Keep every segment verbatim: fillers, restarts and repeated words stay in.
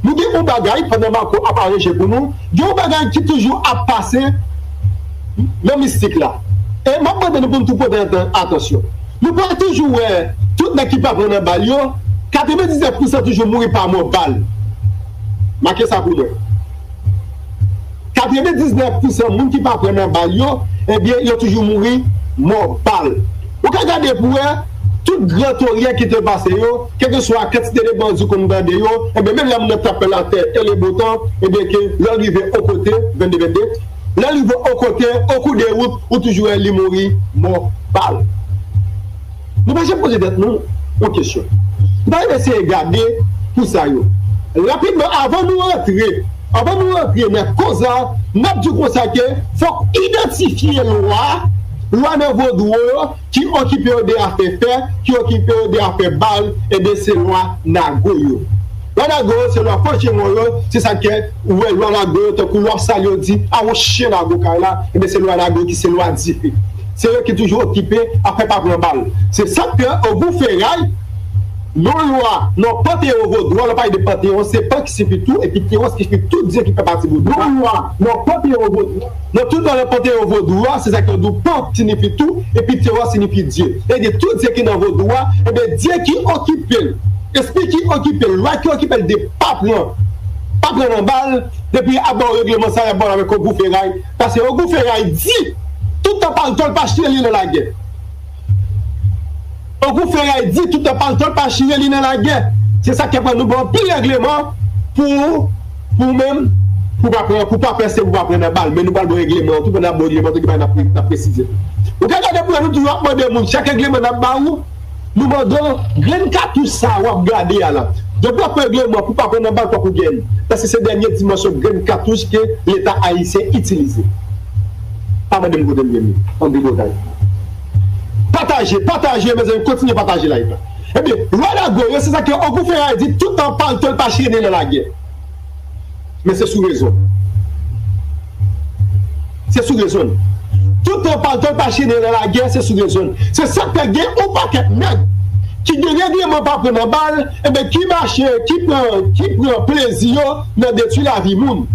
Nou gen yon bagay, pandan Marco ap areje pou nou, gen yon bagay ki toujou ap pase nan mistik la. E m ap mande nou pou nou tou pote atan- atansyon. Nou pral toujou wè tout nèg ki pa pran nan bal yo, katrevendiznèf pousan toujou mouri pa mò bal. Make sa pou mwen. Katrevendiznèf pousan moun ki pa pran nan bal yo, ebyen, yo toujou mouri mò bal. Ou ka gade pou wè, tout gran toryè ki te pase yo, kèlkeswa kantite de bandi konn tande yo, ebyen, menm lè moun nan t ap fè latè e le botan, ebyen, ke lè l rive yon kote, vennde vennde, lè l rive yon kote, o kou de wout, ou toujou wè li mouri mò bal. Nou pa janm poze tèt nou yon kesyon. Nou pa janm eseye gade pou sa yo. Rapidman, avan nou rantre, avan nou rantre nan koz la, n ap di w konsa ke fòk idantifye lwa, lwa nan vodou yo, ki okipe yo de afè fè, ki okipe yo de afè bal, ebyen se lwa Nago yo. Lwa Nago yo se lwa Fòjewon yo, se sa k fè ou wè lwa Nago yo, tankou lwa Sal yo di, a yon chen Nago kay la, ebyen se lwa Nago ki se lwa dife. Se yo ki toujou okipe afè pa pran bal. Se sa k fè Ogou Feray, yon lwa nan panteyon vodou a, lè w pale de panteyon, se pan ki sifi tou, epi teyòs ki sifi tout dye ki fè pati vodou a. Yon lwa nan panteyon vodou a. Nan tout lwa nan panteyon vodou a, se sa k fè yo di w pan siyifi tou, epi teyòs siyifi dye. E de tout dye ki nan vodou a, ebyen dye ki okipe l, espri ki okipe l, lwa ki okipe l de pa pran, pa pran nan bal, depi y ap ba w regleman sa, y ap ba w l avèk Ogou Feray. Paske Ogou Feray di, tout tan pa l tòl pa chire li nan lagè. Ogou Feray di, tout tan pa l tòl pa chire li nan lagè. Se sa k fè nou ba w anpil regleman pou, pou ou menm, pou pa pran, pou pa pèse, pou pa pran nan bal. Men nou pral ba w regleman an tou, pandan n ap ba w regleman an tou, gen bagay n ap pre-, n ap presize. Ou ka gade pou wè nou toujou ap mande moun, chak regleman n ap ba ou, nou mande w, grenn katouch sa a w ap gade a la. Depi w ap pran regleman pou pa pran nan bal, fòk ou gen l. Paske se dènye dimansyon grenn katouch ke Leta ayisyen itilize. Pa mande m kote m gen li. Ann tripotay. Pataje, pataje, mezanmi, kontinye pataje live la. Ebyen, lwa Nago yo, se sa ke Ogou Feray di, tout tan pa l tòl pa chire li nan lagè. Men se sou rezon. Se sou rezon. Tout tan pa l tòl pa chire li nan lagè, se sou rezon. Se sa k fè gen yon pakèt nèg ki gen regleman pa pran nan bal, ebyen, ki mache, ki pran, ki pran plezi yo nan detwi lavi moun.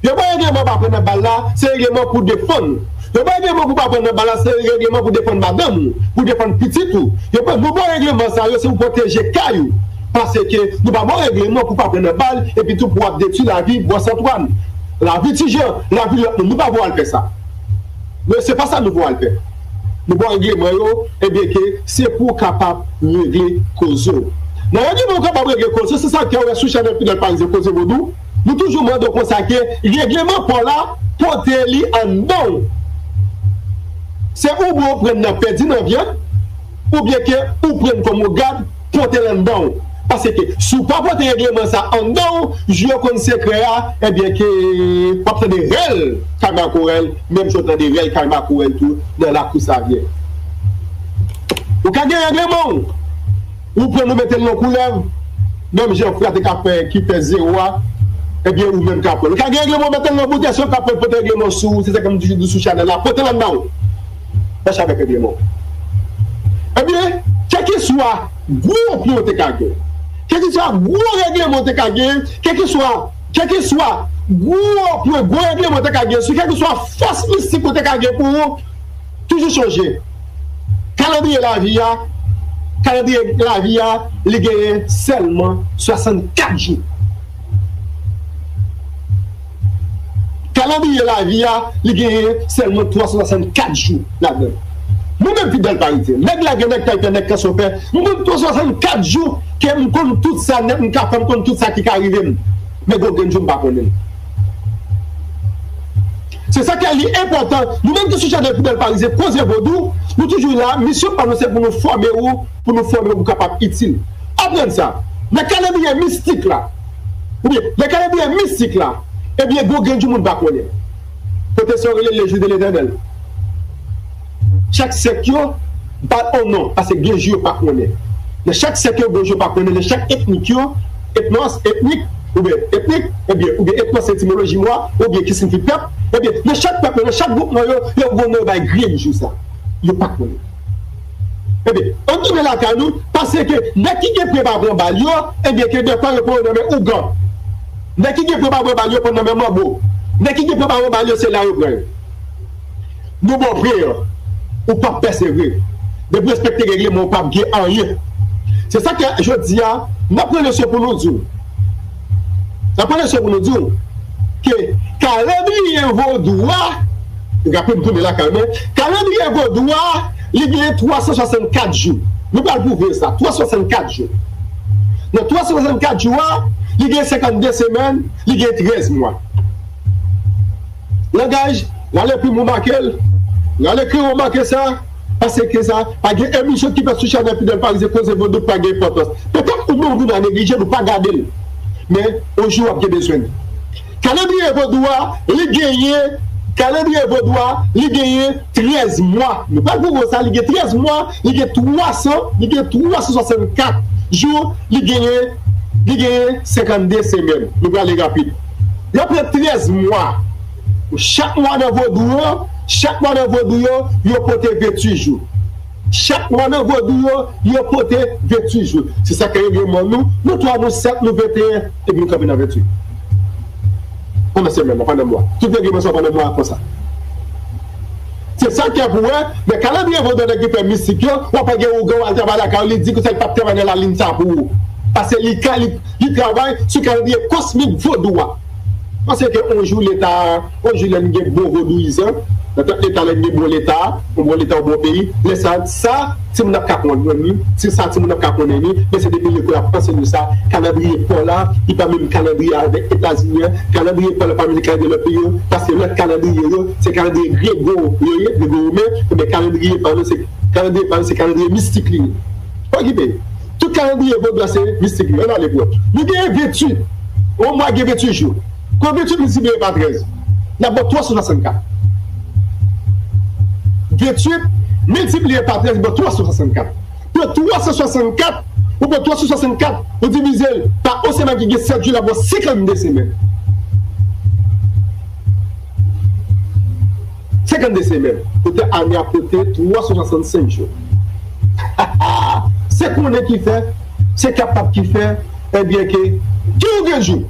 Yo pa regleman pa pran nan bal la, se regleman pou defann ou. Yo pa regleman pou pa pran nan bal la, se regleman pou defann madanm ou, pou defann pitit ou. Yo pa, nou ba w regleman sa yo, se pou pwoteje kay ou. Paske nou pa ba w regleman pou pa pran nan bal, epi tou pou w ap detwi lavi bòs Antwàn, lavi Ti Jan, lavi lòt moun. Nou pa ba w al fè sa. Men se pa sa nou ba w al fè. Nou ba w regleman yo, ebyen ke se pou w kapab regle koze w. Nan regleman w kapab regle koze w, se sa ke w wè sou chanèl Fidèl Parizyen Koze Vodou, nou toujou mande w konsa ke regleman pa w la, pote li anndan w. Se ou bon pran nan pèdi nan vyann, oubyen ke ou pran kòm ou gad, pote l anndan w. Paske si w pa pote regleman sa anndan w, jou yo konn sekrè a, ebyen ke w ap tande rèl kay makorèl, menm jan w tande rèl kay makorèl tou nan lakou Savyen. Ou ka gen regleman w, ou pran nou mete l nan koulèv, menm jan frè a te ka fè, ki fè zewo a, ebyen ou menm ka pran l. Ou ka gen regleman w mete l nan boutèy, se ou ka pran l, pote regleman w sou ou, se sa ke m toujou di sou chanèl la, pote l anndan w. Mache avèk regleman w. Ebyen, kèlkeswa gwo pwen w te ka gen, kèlkeswa gwo regleman w te ka gen, kèlkeswa, kèlkeswa gwo pwen, gwo regleman w te ka gen, sou kèlkeswa fòs mistik ou te ka gen pou ou, toujou sonje, kalandriye lavi a, kalandriye lavi a, li genyen sèlman swasannkat jou. Kalandriye lavi a, li genyen sèlman twa san swasannkat jou ladan l. Mwen menm Fidèl Parizyen, nèg lagè, nèg taytè, nèg kansofè, m konn twa san swasannkat jou ke m konn tout sa nèt m ka fè, m konn tout sa ki ka rive m. Men gon grenn jou m pa konnen l. Se sa k fè li enpòtan. Nou menm ki sou chanèl Fidèl Parizyen, Koze Vodou, nou toujou la. Misyon pa nou se pou nou fòme ou, pou nou fòme ou pou kapab itil. Aprann sa. Nan kalandriye mistik la, oubyen nan kalandriye mistik la, ebyen, gon grenn jou moun pa konnen. Pwofesè yo rele le jou de Letènèl. Chak sèk yo ba l yon non, paske gen jou yo pa konnen. Nan chak sèk yo, gen jou yo pa konnen. Nan chak etnik yo, etnos, etnik, oubyen etnik, ebyen, oubyen etnos se etimoloji mo a, oubyen ki siyifi pèp, ebyen, nan chak pèp yo, nan chak gwoup nan yo, yo gen non yo bay grenn jou sa. Yo pa konnen. Ebyen, ann tounen lakay nou, paske nèg ki gen pwen pa pran bal yo, ebyen, ke defwa yo pran yo nan men ougan. Nèg ki gen pwen pa pran bal yo pran nan men manbo. Nèg ki gen pwen pa pran bal yo se la yo pran yo. Nou ba w pre an, ou p ap pèsevre. Depi w respekte règleman, ou p ap gen anyen. Se sa k fè jodi a, n ap pran leson pou nou di w. N ap pran leson pou nou di w ke kalandriye vodou a, rapid m tounen lakay mwen, kalandriye vodou a, li gen twa san swasannkat jou. Nou pral pwouve sa, twa san swasannkat jou. Nan twa san swasannkat jou a, li gen senkannde semèn, li gen trèz mwa. Langaj, rale plim ou make l, rale kreyon make sa, paske sa, pa gen emisyon ki fèt sou chanèl Fidel Parizyen koze vodou pa gen enpòtans. Petèt ou menm ou vin a neglije l, ou pa gade l. Men, yon jou w ap gen bezwen l. Kalandriye vodou a, li genyen, kalandriye vodou a, li genyen trèz mwa. Nou pral pwouve w sa, li gen trèz mwa, li gen twa san, li gen twa san swasannkat jou, li genyen, li genyen senkannde semèn. Nou prale rapid. Yo pran trèz mwa. Chak mwa nan vodou yo, chak mwa nan vodou yo, yo pote venntuit jou. Chak mwa nan vodou yo, yo pote venntuit jou. Se sa k règleman nou. Nou twa, nou sèt, nou venteyen, epi nou kanpe nan venntuit. Pandan semèn nan, pandan mwa. Tout règleman sa pandan mwa konsa. Se sa k fè pou wè, men kalandriye vodou nèg ki fè mistik yo, w ap wè gen ougan w al travay lakay ou, li di konsa li p ap travay nan lalin sa pou ou. Paske li ka, li, li travay sou kalandriye kosmik vodou a. Paske yon jou leta, yon jou lè n gen bon vodouyizan, nan tan leta lè n gen bon leta, yon bon leta, yon bon peyi, lè sa, sa, timoun ap ka konprann li, se sa timoun ap ka konnen li, men se depi lekòl ap anseye nou sa, kalandriye pa w la, li pa menm kalandriye avèk Etazini an, kalandriye pa w la pa menm kalandriye lòt peyi yo, paske lòt kalandriye yo, se kalandriye grego yo ye, grego women, men kalandriye pa nou se, kalandriye pa nou se kalandriye mistik li ye. Pa okipe. Tout kalandriye vodou a se mistik li. Ann ale pou wè. Nou gen venntuit. Yon mwa gen venntuit jou. Pran venntuit miltipliye pa trèz. N ap ba w twa san swasannkat. Venntuit miltipliye pa trèz ba w twa san swasannkat. Pran twa san swasannkat, ou pran twa san swasannkat, ou divize l pa yon semèn ki gen sèt jou, l ap ba w senkannde semèn. Senkannde semèn. Poutèt ane a pote twa san swasannsenk jou. Se konnen ki fè, se kapab ki fè, ebyen ke, gen yon grenn jou.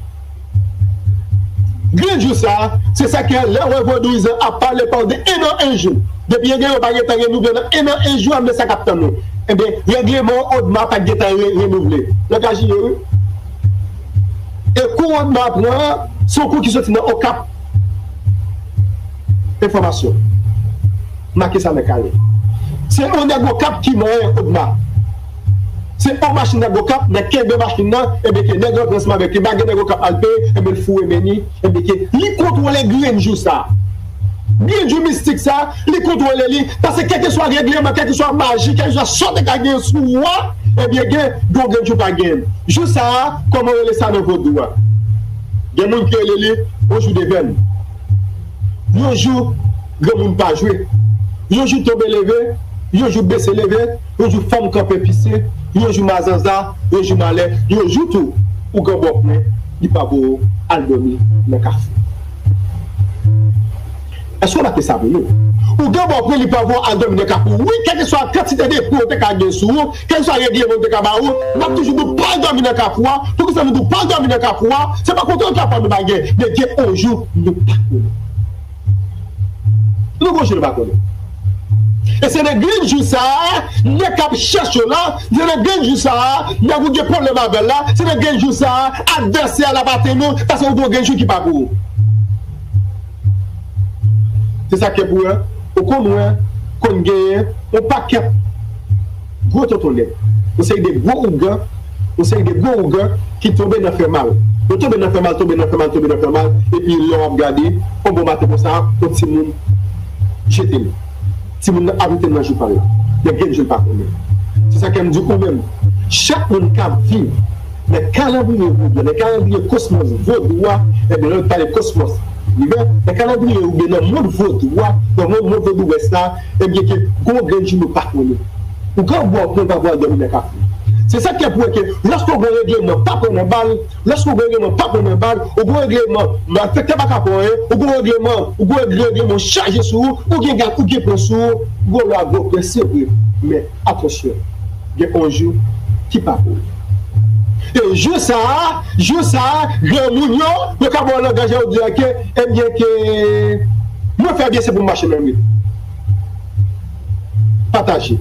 Grenn jou sa a, se sa ke lè w wè vodouyizan ap pale pa w de en an en jou. Depi yo gen yo pa gen tan renouvle nan en an en jou, a men sa k ap tann nou. Ebyen, règleman Odma pa t gen tan re-, renouvle. Langaj li ye, wi. E kou Odma pran an, se yon kou ki soti nan Okap. Enfòmasyon. Make sa nan kaye. Se yon nèg Okap ki manyen Odma. Se yon machin nèg Okap, nèg kenbe machin nan, ebyen ke nèg rantre ansanm avèk li, pa gen nèg Okap al peye, ebyen l foure men li, ebyen ke li kontwole grenn jou sa. Grenn jou mistik sa, li kontwole li, paske kèlkeswa règleman, kèlkeswa maji, kèlkeswa sa w te ka gen sou ou a, ebyen gen, gen yon grenn jou pa gen. Jou sa a, kòman yo rele sa nan vodou a? Gen moun ki rele li yon jou devèn. Yon jou granmoun pa jwe. Yon jou tonbe leve, yon jou bese leve, yon jou fanm kanpe pise, yon jou mazanza, yon jou malè, yon jou tou, ougan ba w pwen, li pa voye w al dòmi nan kafou. Èske w make sa pou nou? Ougan ba w pwen, li pa voye w al dòmi nan kafou. Wi, kèlkeswa kantite de pwen w te ka gen sou ou, kèlkeswa règleman w te ka ba ou, n ap toujou di w pa al dòmi nan kafou a. Poukisa nou di w pa al dòmi nan kafou a? Se pa kontrè kafou a nou pa gen, men gen yon jou nou pa konnen. Nou gon jou nou pa konnen. E se nan grenn jou sa a, nèg k ap chèche w la, se nan grenn jou sa a, nèg ou gen pwoblèm avè l la, se nan grenn jou sa a, advèsè a l ap atenn ou, paske ou gon grenn jou ki pa pou ou. Se sa k fè pou wè, ou konn wè, konn genyen, yon pakèt gwo tonton nèg, yon seri de gwo ougan, yon seri de gwo ougan ki tonbe nan fè mal. Yo tonbe nan fè mal, tonbe nan fè mal, tonbe nan fè mal, epi lè w ap gade, yon bon maten konsa, yon timoun jete l. Timoun nan ap rete nan jou pa l la. Men grenn jou l pa konnen. Se sa k fè m di ou menm, chak moun k ap viv nan kalandriye vodou, nan kalandriye kosmos vodou a, ebyen, lè yo pale kosmos, li vre, nan kalandriye oubyen nan mond vodou a, nan mond, mond vodou wès la, ebyen, ke gon grenn jou nou pa konnen. Ou gen bò pwen pa pral dòmi nan kafou. Se sa k fè pou wè ke lòske w gen règleman pa pran nan bal, lòske w gen règleman pa pran nan bal, ou gen règleman malfektè pa ka pran anyen, ou gen règleman, ou gen règleman chaje sou ou, ou gen gad, ou gen pwen sou ou, gwo lwa gwo pwen se vre, men atansyon, gen yon jou ki pa pou ou. E jou sa a, jou sa a, granmoun yo, yo ka ba w langaj yo di ke, ebyen ke, mwen fè byen se pou m mache nan rit. Pataje.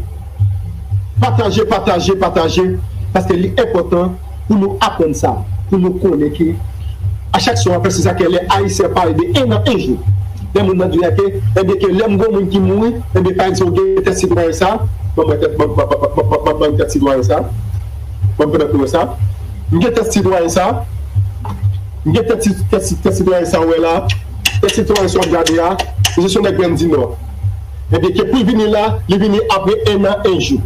Pataje, pataje, pataje. Paske li enpòtan pou nou aprann sa, pou nou konnen ke a chak swa, paske sa ke lè Ayisyen pale de en an, en jou. Lè moun nan di ke, ebyen ke lè m gon moun ki mouri, ebyen pa egzanp, ou gen tèt sitwayen sa, ban mwen tèt, ban, ban, ban, ban, ban, ban tèt sitwayen sa, ban m pèmèt nou wè sa. M gen tèt sitwayen sa, m gen tèt, tèt, tèt sitwayen sa, ou wè la, tèt sitwayen sa w ap gade a, se yon nèg Grann Dinò. Ebyen, ke pou l vini la, li vini apre en an, en jou.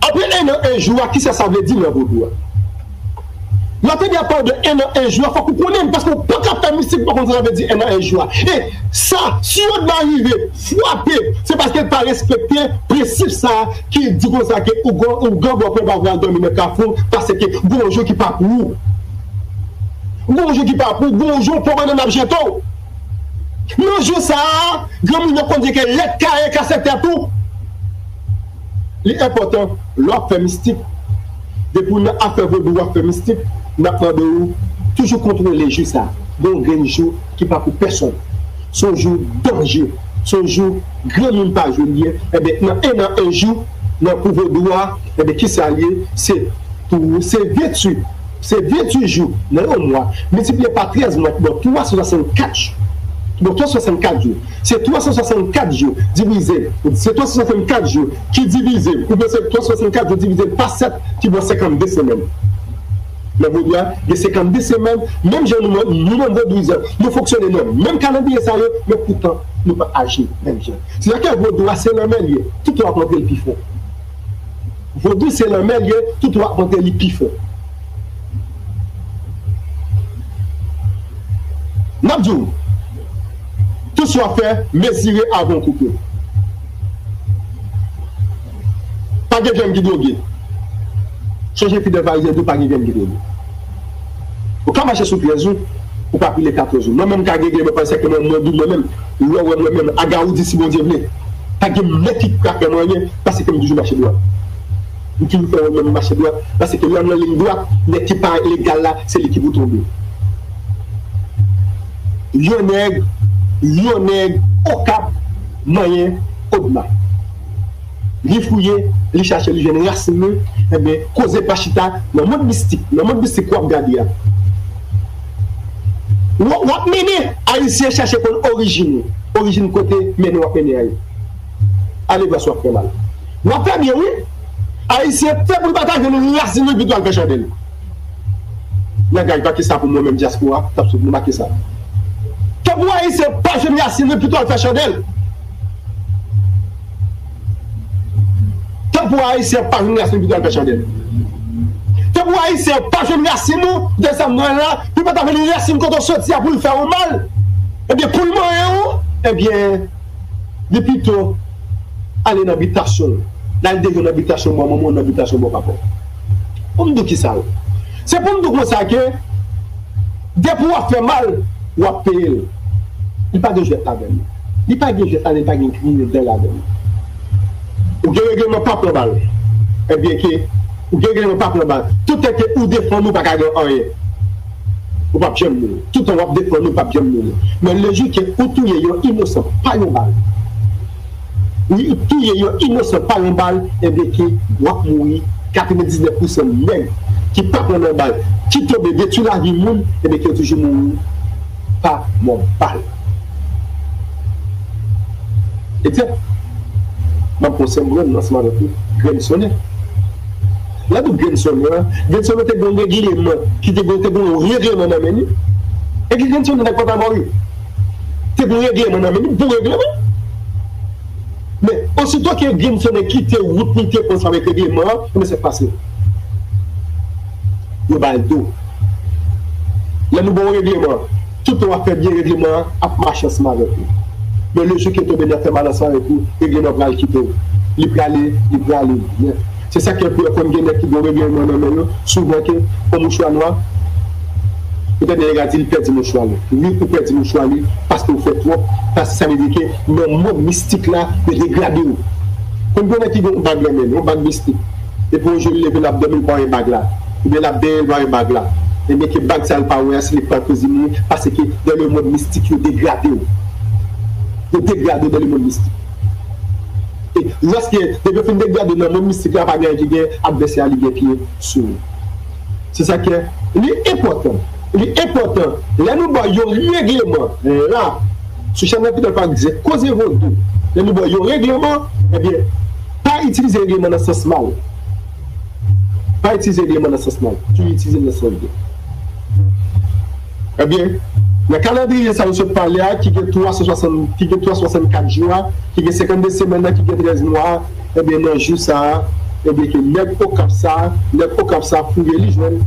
Apre en an, en jou a, kisa sa vle di nan vodou a? Lè w tande y ap pale de en an, en jou a, fòk ou konnen l, paske w pa ka fè mistik, ou pa konn sa sa vle di en an, en jou a. E sa, si yon nèg rive frape, se paske l pa respekte prensip sa a ki di konsa ke ougan, ougan bò pwen pa vle al dòmi nan kafou, paske gon jou ki pa pou ou. Gon jou ki pa pou ou, gon jou w pran bannann ap jete w. Nan jou sa a, granmoun yo konn di ke lèt kaye kase tèt ou. Li enpòtan, lè w ap fè mistik, depi w nan afè vodou w ap fè mistik, n ap mande w toujou kontwole jou sa a. Gon grenn jou ki pa pou pèsonn. Se yon jou danje. Se yon jou granmoun pa jwe l ye. Ebyen, nan en an, en jou, nan kou vodou a, ebyen, kisa l ye? Se tou, se venntuit, se venntuit jou nan yon mwa, miltipliye pa trèz mwa ki ba w twa san swasannkat jou. Ki ba w twa san swasannkat jou. Se twa san swasannkat jou divize, se twa san swasannkat jou ki divize, oubyen se twa san swasannkat jou divize pa sèt ki ba w senkannde semèn. Nan vodou a, gen senkannde semèn, menm jan nou, nou menm vodouyizan, nou fonksyone nan menm kalandriye sa yo, men poutan nou pa aji menm jan. Se sa ke vodou a se lanmè l ye, toutan w ap rantre l pi fon. Vodou se lanmè l ye, toutan w ap rantre li pi fon. N ap di w, tout sa w ap fè, mezire avan w koupe. Pa gen vyann ki dwoge. Sonje fidèl Farizyen di w pa gen vyann ki dwoge. Ou ka mache sou trèz ou, ou pa pile katòz ou. Mwen menm ka gen, gen, mwen panse ke mwen, mwen di mwen menm, lè w wè mwen menm, aga ou di si Bondye vle. Pa gen nèg ki ka fè mwen anyen, paske m toujou mache dwat. M toujou fè mwen menm mache dwat, paske lè m nan liy dwat, nèg ki pa legal la, se li ki pou tonbe. Yon nèg, yon nèg Okap, manyen Odma. Li fouye, li chache, li jwenn rasin li, enben, koze pa chita nan mond mistik, nan mond mistik w ap gade a. W, w ap mennen Ayisyen chache konn orijin ou, orijin kote mennen w ap mennen a yo. Ale vwa si w ap fè mal. W ap fè byen, wi. Ayisyen, fè pou l pa ta jwenn rasin li pito al fè chandèl. Langaj make sa pou mwen menm dyaspora, t ap sot nou make sa. Fè pou Ayisyen pa jwenn rasin li pito al fè chandèl. Fè pou Ayisyen pa jwenn rasin pito al fè chandèl. Fè pou Ayisyen pa jwenn rasin nou, de sa m nan la, pou pa ta jwenn rasin kote w soti a pou l fè ou mal. Ebyen, pou l manyen ou, ebyen, li pito ale nan bitasyon l. L al devan nan bitasyon bò manman w, nan bitasyon bò papa w. Pou m di w kisa l. Se pou m di w konsa ke, depi w ap fè mal, w ap peye l. Li pa gen jwèt ladan l. Li pa gen jwèt ladan l, li pa gen griyen dan ladan l. Ou gen regleman pa pran bal. Ebyen ke, ou gen regleman pa pran bal. Toutan ke ou defann ou pa ka gen anyen. Ou p ap janm mouri. Toutan w ap defann ou, ou p ap janm mouri. Men lejou ke ou touye yon inosan pa yon bal. Ou touye yon inosan pa yon bal, ebyen ke w ap mouri. Katrevendiznèf pousan nèg ki pa pran nan bal, ki tonbe detwi lavi moun, ebyen ke yo toujou mouri pa mò bal. Egzanp, m ap pran senbrann ansanm avèk ou, grenn sonnen. Lè nou grenn sonnen an, grenn sonnen te gen yon regleman, ki te gen, te gen yon regleman nan men li. E ki grenn sonnen nèg pa ta mò wi. Te gen yon regleman nan men li, bon regleman. Men, osito ke grenn sonnen kite wout li te pran ansanm avèk regleman an, men sa k pase. Yo ba l do. Lè nou ba w regleman, tout tan w ap fè byen, regleman an ap mache ansanm avèk ou. Men lejou ke tonbe nan fè mal ansanm avèk ou, regleman pral kite w. Li prale, li prale nèt. Se sa k fè pou w konn gen nèg ki gen regleman nan men yo, souvan ke yon mouchwa nwa, ou tande nèg la di li pèdi mouchwa li. Wi, ou pèdi mouchwa li paske ou fè twòp, paske sa vle di ke nan mond mistik la, yo degrade w. Konn gen nèg ki gen yon bag nan men l, yon bag mistik. Epi yon jou li leve l ap dòmi, li pa wè bag la. Ebyen, l ap benyen, l pa wè bag la. Ebyen, ke bag sa l pa wè a, se li k pral koze li, paske dans le monde mystique, yo degrade w. Yo degrade w dans le monde mystique. E lòske, depi yo fin degrade w nan mond mistik la, pa gen anyen ki gen, advèsè a li gen pye sou ou. Se sa ke li enpòtan. Li enpòtan. Lè nou ba w yon regleman la, sou channel Peter Park di Koze Vodou, lè nou ba w yon regleman, ebyen, pa itilize regleman nan sans mal. Pa itilize regleman nan sans mal. Toujou itilize l nan sans byen. Ebyen, nan kalandriye sa nou sot pale a, ki gen twa san swasant, ki gen twa san swasannkat jou a, ki gen senkannde semèn nan, ki gen trèz mwa a, ebyen, nan jou sa a, ebyen, ke nèg Okap sa a, nèg Okap sa a fouye li jwenn.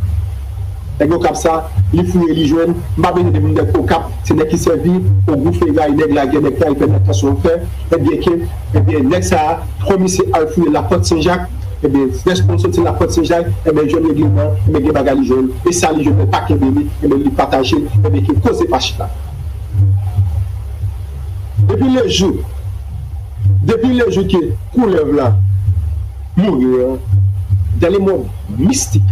Nèg Okap sa a, li fouye li jwenn. M pa bezwen di pou nèg Okap, se nèg ki sèvi Ogou Feray, nèg Lagè, nèg Tayifè, nèg Kanson fè. Ebyen, ke, ebyen, nèg sa a, pran misye al fouye Lapòt Sen Jak, ebyen, lè l soti Lapòt Sen Jak, ebyen, jwenn regleman, ebyen, gen bagay li jwenn, e sa li jwenn, men pa kenbe li, ebyen, li pataje, ebyen, ke koze pa chita. Depi le jou, depi le jou ke koulèv la mouri, hein, dans le monde mystique,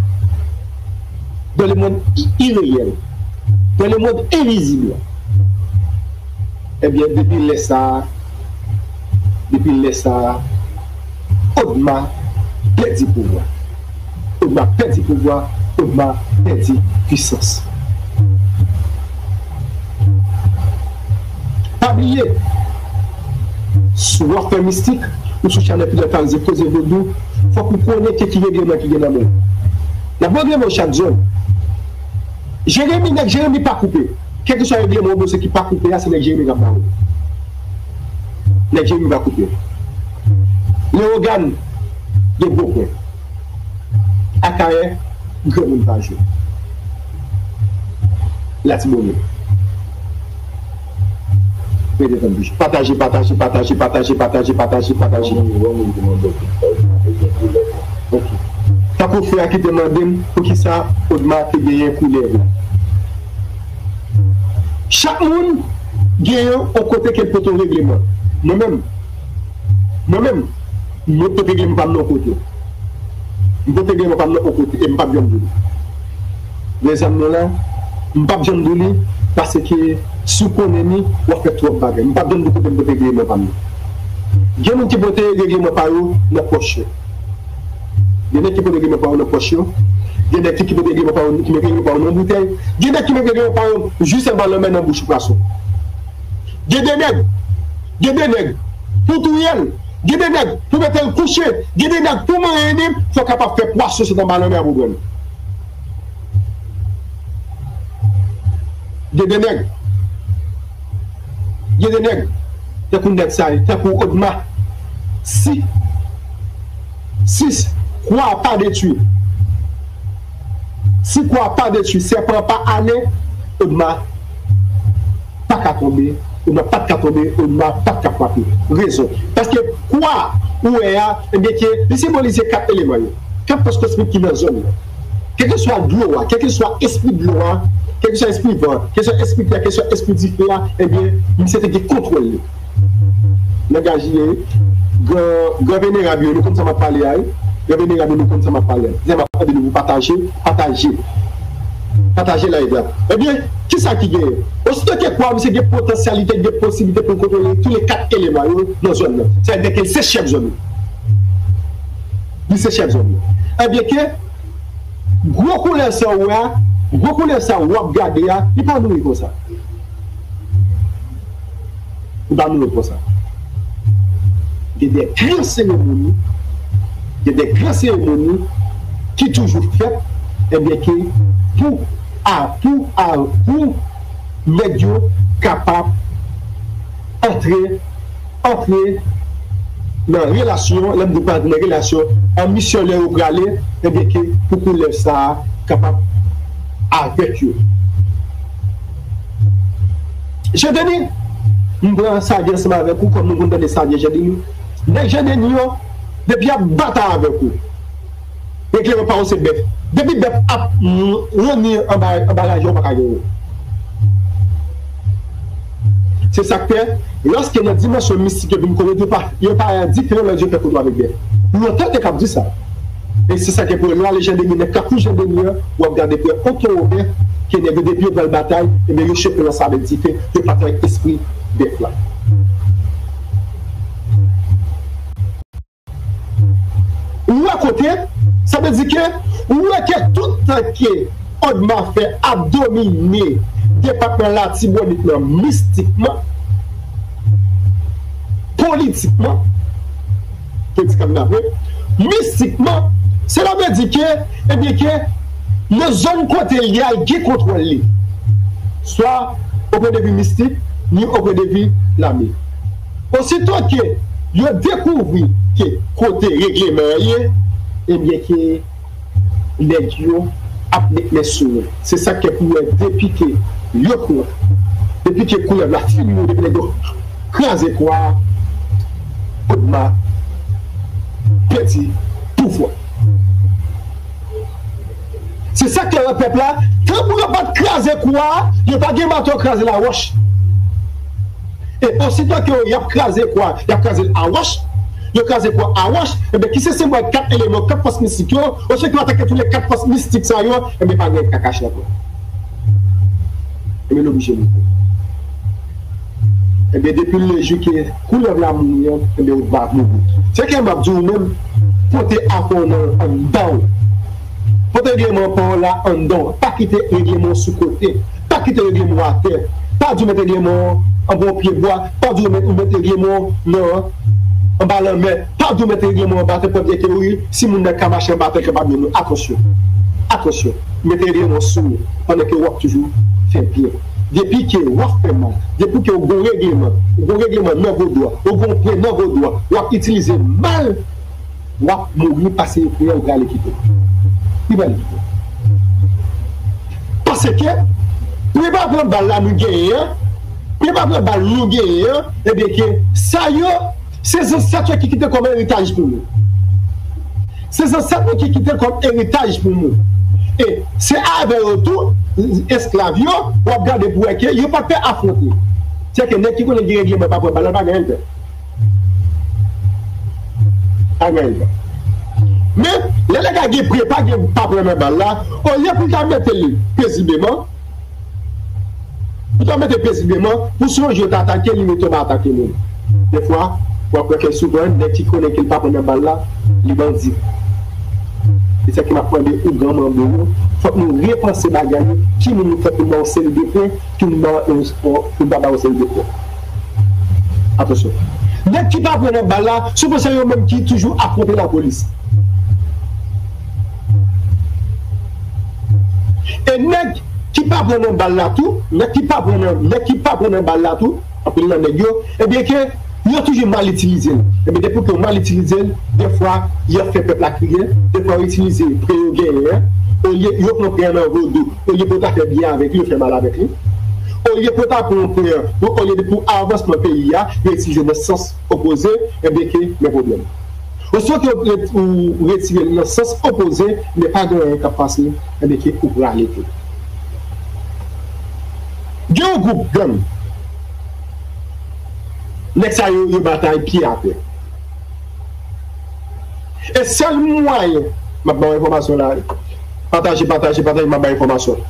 dans le monde i- irréel, dans le monde invisible, ebyen, depi lè sa a, depi lè sa a, Odma pèdi pouvwa. Odma pèdi pouvwa, Odma pèdi pwisans. Pa bliye, si w ap fè mistik, ou sou chanèl Peter Park, Koze Vodou, fòk ou konnen ke ki regleman ki gen nan men w. N ap regleman w chak zòn. Jeremi, nèg Jeremi pa koupe. Kèlkeswa regleman w bezwen ki pa koupe a, se nèg Jeremi k ap ba ou. Nèg Jeremi pa koupe. Lewogàn, gen gwo pwen. Akayè, granmoun pa jwe. Latibonit. Rete tann toujou. Pataje, pataje, pataje, pataje, pataje, pataje, pataje. Ok. Tankou frè a ki te mande m poukisa Odma te genyen koulèv la. Chak moun genyen yon kote ke l pote yon regleman. Mwen menm, mwen menm, mwen pote regleman pa m nan yon kote. M pote regleman pa m nan yon kote e m p ap janm di w li. Rezèv mwen la, m p ap janm di w li, paske si w konnen li, w ap fè twòp bagay. M p ap janm di w kote m pote regleman pa m nan. Gen moun ki pote regleman pa yo nan pòch yo. Gen nèg ki pote regleman pa yo nan pòch yo. Gen nèg ki, ki pote regleman pa yo, ki met regleman pa yo nan boutèy. Gen nèg ki met regleman pa yo jis anba lanmè nan bouch pwason. Gen de nèg, gen de nèg, pou touye l. Gen de nèg, pou mete l kouche. Gen de nèg, pou manyen li, fò w kapab fè pwason sot anba lanmè a pou pran l. Gen de nèg, gen de nèg, tankou nèg sa yo, tankou Odma. Si, si kwa a pa detwi, si kwa a pa detwi, sèpan an pa ale, Odma pa ka tonbe, Odma pa t ka tonbe, Odma pa t ka frape. Rezon. Paske kwa ou wè a, ebyen ke li senbolize kat eleman yo. Kat fòs kosmik ki nan zòn nan. Kèlkeswa dlo a, kèlkeswa espri dlo a, kèlkeswa espri van, kèlkeswa espri tè, kèlkeswa espri dife a, ebyen, misye te gen kontwòl li. Langaj li ye, gran, gran venerab yo, nou konn sa m ap pale a, wi. Gran venerab yo, nou konn sa m ap pale a. Lè m ap mande nou pou pataje, pataje. Pataje live la. Ebyen, kisa ki genyen? Osito ke kwa misye gen potansyalite, gen posiblite pou l kontwole tou le kat eleman yo nan zòn nan. Sa vle di ke se chèf zòn yo. Li se chèf zòn yo. Ebyen ke, gwo koulèv sa ou wè a, gwo koulèv sa ou ap gade a, li pa mouri konsa. Li pa mouri konsa. Gen de gran seremoni, gen de gran seremoni ki toujou fèt, ebyen ke pou, a, pou, a, pou nèg yo kapab antre antre nan relasyon, lè m di pa antre nan relasyon, an misyon lè yo prale, ebyen ke pou koulèv sa a kapab avèk yo. Jan Deni, m pran Savyen ansanm avèk ou, kòm nou konn tande Savyen Jan Deni. Nèg Jan Deni yo, depi y ap batay avèk ou, Regleman pa w se bèf. Depi bèf ap ranni anba, anba raje, ou pa ka genyen. Se sa k fè, lòske nan dimansyon mistik yo vin kote, yo pa, yo pa diferan lè yo fè kote avèk bèf. Lontan te k ap di sa. E se sa k fè pou lwa Lejan Deni nan Kafou Jan Deni an, w ap gade pou Oto Wobè, ke nèg yo depi yo pral batay, ebyen yo chofè nan sabèt dife, yo pa travay espri bèf la. Ou wè kote, sa vle di ke, ou wè ke tout tan ke Odma fè ap domine depatman Latibonit lan mistikman, politikman, politik ap vre, mistikman, sela vle di ke, ebyen ke, nan zòn kote li a, li gen kontwòl li. Swa o pwen de vi mistik, ni o pwen de vi lame. Osito ke yo dekouvri ke kote regleman an ye, ebyen ke nèg yo ap met men sou yo. Se sa k fè pou w wè depi ke yo pran, depi ke koulèv la fin mouri, depi nèg yo kraze kwa a, Odma pèdi pouvwa. Se sa k fè pèp la, tankou yo pa t kraze kwa a, yo ta gen mato kraze lawòch. E osito ke y ap kraze kwa, y ap kraze l a wòch, yo kraze kwa a wòch, ebyen, ki se senbòl kat eleman, kat fòs mistik yo, osito ke atake tou le kat fòs mistik sa yo, ebyen, pa gen kakache ankò. Ebyen, l oblije mouri. Ebyen, depi le jou ke koulèv la mouri an, ebyen, ou va mouri. Se ke m ap di w menm, pote afè w nan anndan w. Pote regleman pa w la anndan w. Pa kite regleman w sou kote. Pa kite regleman w atè. Pa di w met regleman w anba yon pye bwa. Pa di w met, ou met regleman w nan, anba lanmè. Pa di w met regleman w anba tè, pwòp byen ke wi, si moun nan ka mache anba tè, l kapab jwenn ou. Atansyon. Atansyon. Mete regleman w sou ou pandan ke w ap toujou fè byen. Depi ke w ap fè mal, depi ke w gon regleman, w gon regleman nan vodou a, w gon prè nan vodou a, w ap itilize mal, w ap mouri pase yo priyè, ou prale kite. Li prale kite. Paske, pou yo pa pran bal la nou genyen an, pou yo pa pran bal nou genyen an, ebyen ke sa yo, se zansèt yo ki kite kòm eritaj pou nou. Se zansèt nou ki kite l kòm eritaj pou nou. E se avè yo tou, esklav yo, w ap gade pou wè ke yo pa t fè afwonte. Se ke nèg ki konnen gen regleman pa pran bal la, pa gen anyen l fè. Pa gen anyen l fè. Men, lè nèg la gen pre, pa gen pa pran nan bal la, olye pou l ta mete l pezibleman, Pou ta mete pezibleman, pou si yon jou yo ta atake, li mete yo pa atake menm. Dèfwa, w ap wè ke souvan, nèg ki konnen ke l pa pran nan bal la, li bandi. Se sa ke m ap mande ougan manbo yo, fòk nou repanse bagay yo, ki moun nou fè pou n ba yon seri de pwen, ki moun ba yon, pou n pa ba yon seri de pwen. Atansyon. Nèg ki pa pran nan bal la, souvan se yo menm ki toujou afwonte lapolis. E nèg ki pa pran nan bal la tou, nèg ki pa pran nan, nèg ki pa pran nan bal la tou, anpil nan nèg yo, ebyen ke yo toujou mal itilize l. Ebyen depi ke yo mal itilize l, dèfwa y ap fè pèp la kriye, dèfwa yo itilize prè yo genyen an, olye yo pran prè an nan vodou, olye pou yo ta fè byen avèk li, yo fè mal avèk li. Olye pou yo ta pran prè an, olye de pou avansman peyi a, yo itilize l nan sans opoze, ebyen ke gen pwoblèm. Oswa ke ou, ou retire l nan sans opoze, men pa gen anyen k ap pase, ebyen ke ou prale tou. Gen yon gwoup gang, nèg sa yo, yo batay pye atè. E sèl mwayen, m ap ba w enfòmasyon la, pataje, pataje, pataje, m ap bay enfòmasyon.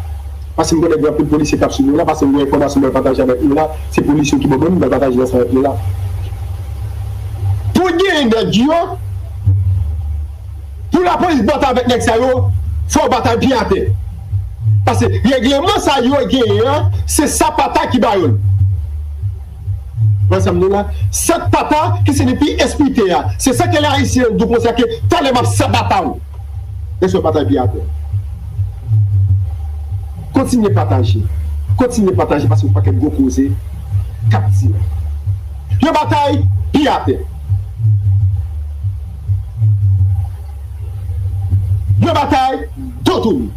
Paske m konnen gen anpil polisye k ap swiv nou la, paske m gen enfòmasyon mwen pataje avèk nou la, se polisye ki ban mwen, m pral pataje ansanm avèk nou la. Pou genyen nèg yo, pou lapolis batay avèk nèg sa yo, fò w batay pye atè. Paske regleman sa yo genyen an, se sapata ki ba yo l. Wè sa m di w la? Sapata ki siyifi espirite a. Se sa ke lè Ayisyen di w konsa ke talè m ap sapata w. Lèse w batay pye atè. Kontinye pataje. Kontinye pataje paske yon pakèt gwo koze k ap di. Yo batay pye atè. Yo batay do tounen.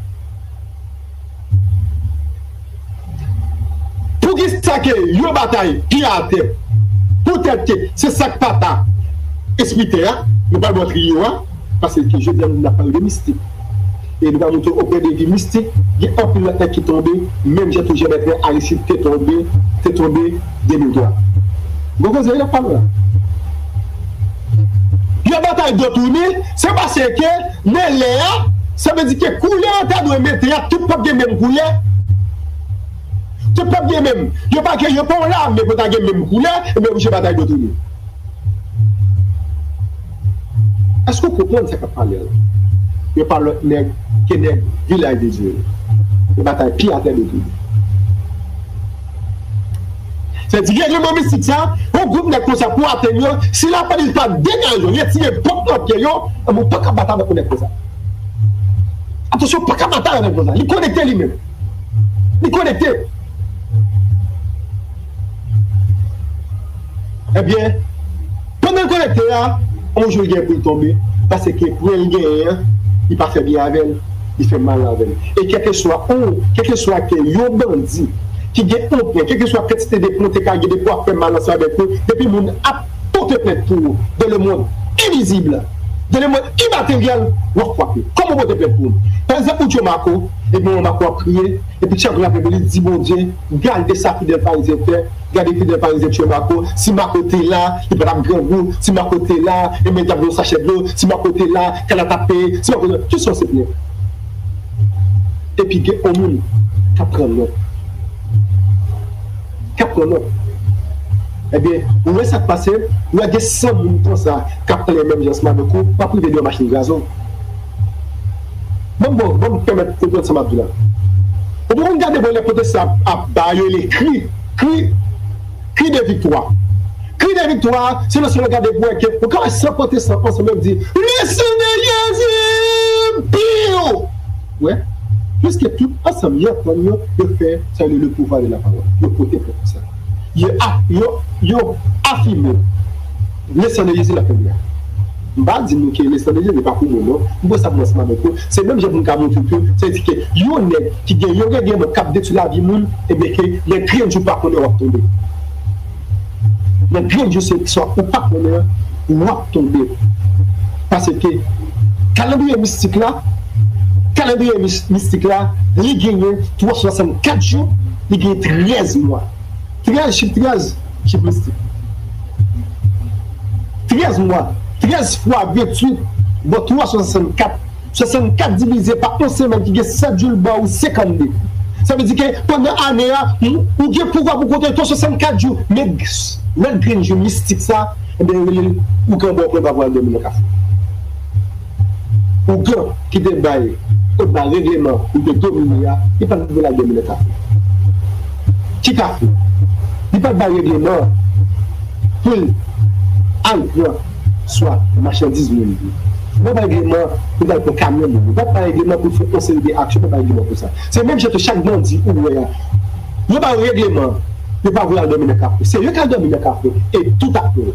Poukisa ke yo batay pye atè? Poutèt ke se sapata espirite a, nou pral ba w triyo a, paske ke jodi a nou ap pale de mistik. E nou va montre w oprè de vi mistik, gen anpil lòt nèg ki tonbe, menm jan tou Jean Bertrand Aristide te tonbe, te tonbe de mil twa. Gwo koze wi n ap pale la. Yo batay batay do tounen, se paske nan lè a, sa vle di ke koulè an ta dwe mete a, tout pèp gen menm koulè. Tout pèp gen menm. Yo pa gen, yo pa yon lame pou ta gen menm koulè, ebyen oblije batay do tounen. Èske w konprann sa k ap pale a la? Yo pa lòt nèg ke nèg Vilaj de Dye yo. Yo batay pye atè do tounen. Sa vle di règleman mistik sa, yon gwoup nèg konsa pou atenn yo, si lapolis pa degaje yo, retire bòt nan pye yo, anben w pa ka batay avèk yon nèg konsa. Atansyon, w pa ka batay avèk konsa. Li konekte li menm. Li konekte. Ebyen, pandan l konekte a, yon jou l gen pou l tonbe, paske pwen l genyen an, li pa fè byen avè l, li fè mal avè l. E kèlkeswa ou, kèlkeswa ke yon bandi ki gen yon pwen, kèlkeswa kantite de pwen w te ka gen depi w ap fè mal ansanm avèk ou, depi moun ap pote plent pou ou, dans le monde invisible, dans le monde immatériel, w ap frape. Kòman w pote plent pou ou? Pa egzanp, ou tchwe Mako, epi Mako ap kriye, epi chak jou l ap leve, li di Bondye, gade sa fidèl farizyen fè, gade fidèl farizyen tchwe Mako, si Mako te la, li pa t ap grangou, si Mako te la, ebyen, li t ap gen yon sachè dlo, si Mako te la, kay la t ap peye, si Mako te la, tout sa se plen. Epi gen yon moun k ap pran nòt. K ap pran nòt. Ebyen, ou wè sa k pase, ou wè gen san moun konsa k ap pale menm jan ansanm avèk ou, w ap rive deyò machin kraze w. Ban m, bon, ban m pèmèt konprann sa m ap di la. Ou poko gade bò lè pwotestan ap, ap ba yo le kri, kri, kri de viktwa. Kri de viktwa, se lè w gade pou wè ke, ou ka wè san pwotestan ansanm yo di, Le sang de Jésus! Piw! Wè, pliske tout ansanm yo pran yo, yo fè sa yo rele le pouvoir de la parole. Yo pote pou sa. Yo, a- yo, yo afime le sang de Jésus la fè miracle. M pa di nou ke le sang de Jésus pa pou moun non. M konsa pou ansanm avèk ou. Se menm jan pou m ka montre ke, se di ke yon nèg ki gen yon règleman k ap detwi lavi moun, ebyen ke lè grenn jou pa konnen w ap tonbe. Nan grenn jou se swa ou pa konnen w ap tonbe. Paske kalandriye mistik la, kalandriye mis- mistik la, li genyen twa san swasannkat jou, li genyen trèz mwa. Trèz, chif trèz, chif mistik. Trèz mwa, trèz fwa venntuit, bon, twa san swasannkat, swasannkat divize pa yon semèn ki gen sèt jou, l ba ou senkannde. Sa vle di ke pandan ane a, ou, ou gen pouvwa pou kontwole tout swasannkat jou. Men lòt grenn jou mistik sa, ebyen, yo rele l ougan bò pwen pa pou al dòmi nan kafou. Ougan ki te bay, ki te bay règleman pou te domine a, li pa t vle al dòmi nan kafou. Ki kafou? Li pa t bay règleman pou l al pran swa machandiz moun yo. Li pa t bay règleman pou l al pran kamyon moun yo. Li pa t bay règleman pou l fè yon seri de aksyon, li pa t bay règleman pou sa. Se menm jan tou chak bandi ou wè a, yo ba yo règleman, yo pa vle al dòmi nan kafou. Se yo k al dòmi nan kafou, e tout ap bon.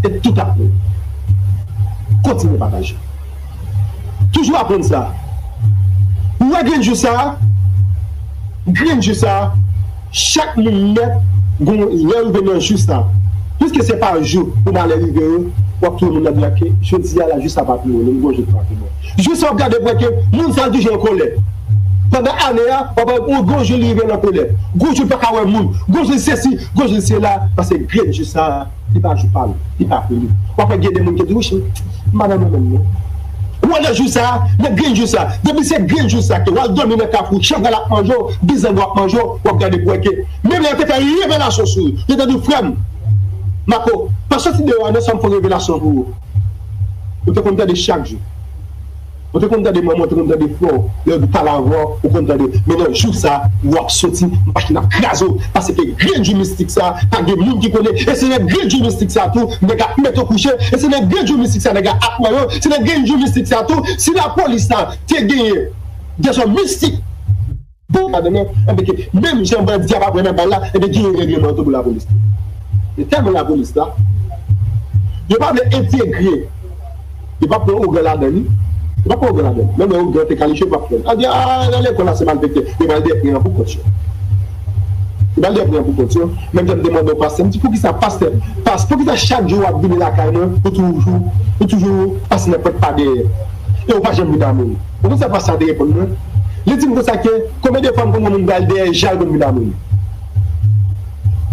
E tout ap bon. Kontinye pataje. Toujou aprann sa. Ou wè grenn jou sa, grenn jou sa, chak moun mèt gon lè rive nan jou sa. Piske se pa jou pou malè rive yo, w ap touye moun nan byen ke jodi a la, jou sa pa pou mwen, m gon jou pa pou mwen. Jou sa w ap gade pou wè ke moun sa toujou an kòlè. Pandan ane a, w ap wè yon gon jou li rive l an kòlè. Gon jou l pa ka wè moun. Gon jou l sesi, gon jou l sela, paske grenn jou sa, li pa jou pa l, li pa pou li. W ap wè gen de moun ki di, "Wi, m pa nan mwen menm non." Ou wè nan jou sa, nan grenn jou sa, depi se grenn jou sa ke w al dòmi nan kafou, chanpral ap manje w, bizango ap manje w, w ap gade pou wè ke menm lè yo te fè revelasyon sou ou, yo te di w, "Frè m, Mako, pa soti deyò a non, san m fè revelasyon pou ou." Ou te konn tande chak jou. Ou te konn tande manman w, ou te konn tande frè w, lè yo pale avè w, ou konn tande. Men nan jou sa, w ap soti, machin ap kraze w, paske grenn jou mistik sa, pa gen moun ki konnen, e se nan grenn jou mistik sa tou, nèg ap mete w kouche, e se nan grenn jou mistik sa, nèg ap manyen w, se nan grenn jou mistik sa tou, si lapolis la te genyen de zòm mistik, bon, ladan nan, enben ke menm jan bandi a pa pran nan bal la, enben genyen règleman tou pou lapolis. E tèlman lapolis la, yo pa vle entegre, yo pa pran ougan ladan li, yo pa pran ougan ladan li. Menm lè ougan te kalifye, yo pa pran. A di, a, nan lekòl la se malfektè, yo pral dèpre an pou kont yo. Yo pral dèpre an pou kont yo. Menm jan m te mande yon pastè, m di, "Poukisa pastè, pas, poukisa chak jou w ap vini lakay mwen, ou toujou, ou toujou pase nan pòt pa dèyè? E ou pa janm vin amoni?" Ou konn sa pastè a te reponn mwen? Li di m konsa ke, "Konbyen de fwa m konn wè moun pral dèyè Jal konn vin amoni?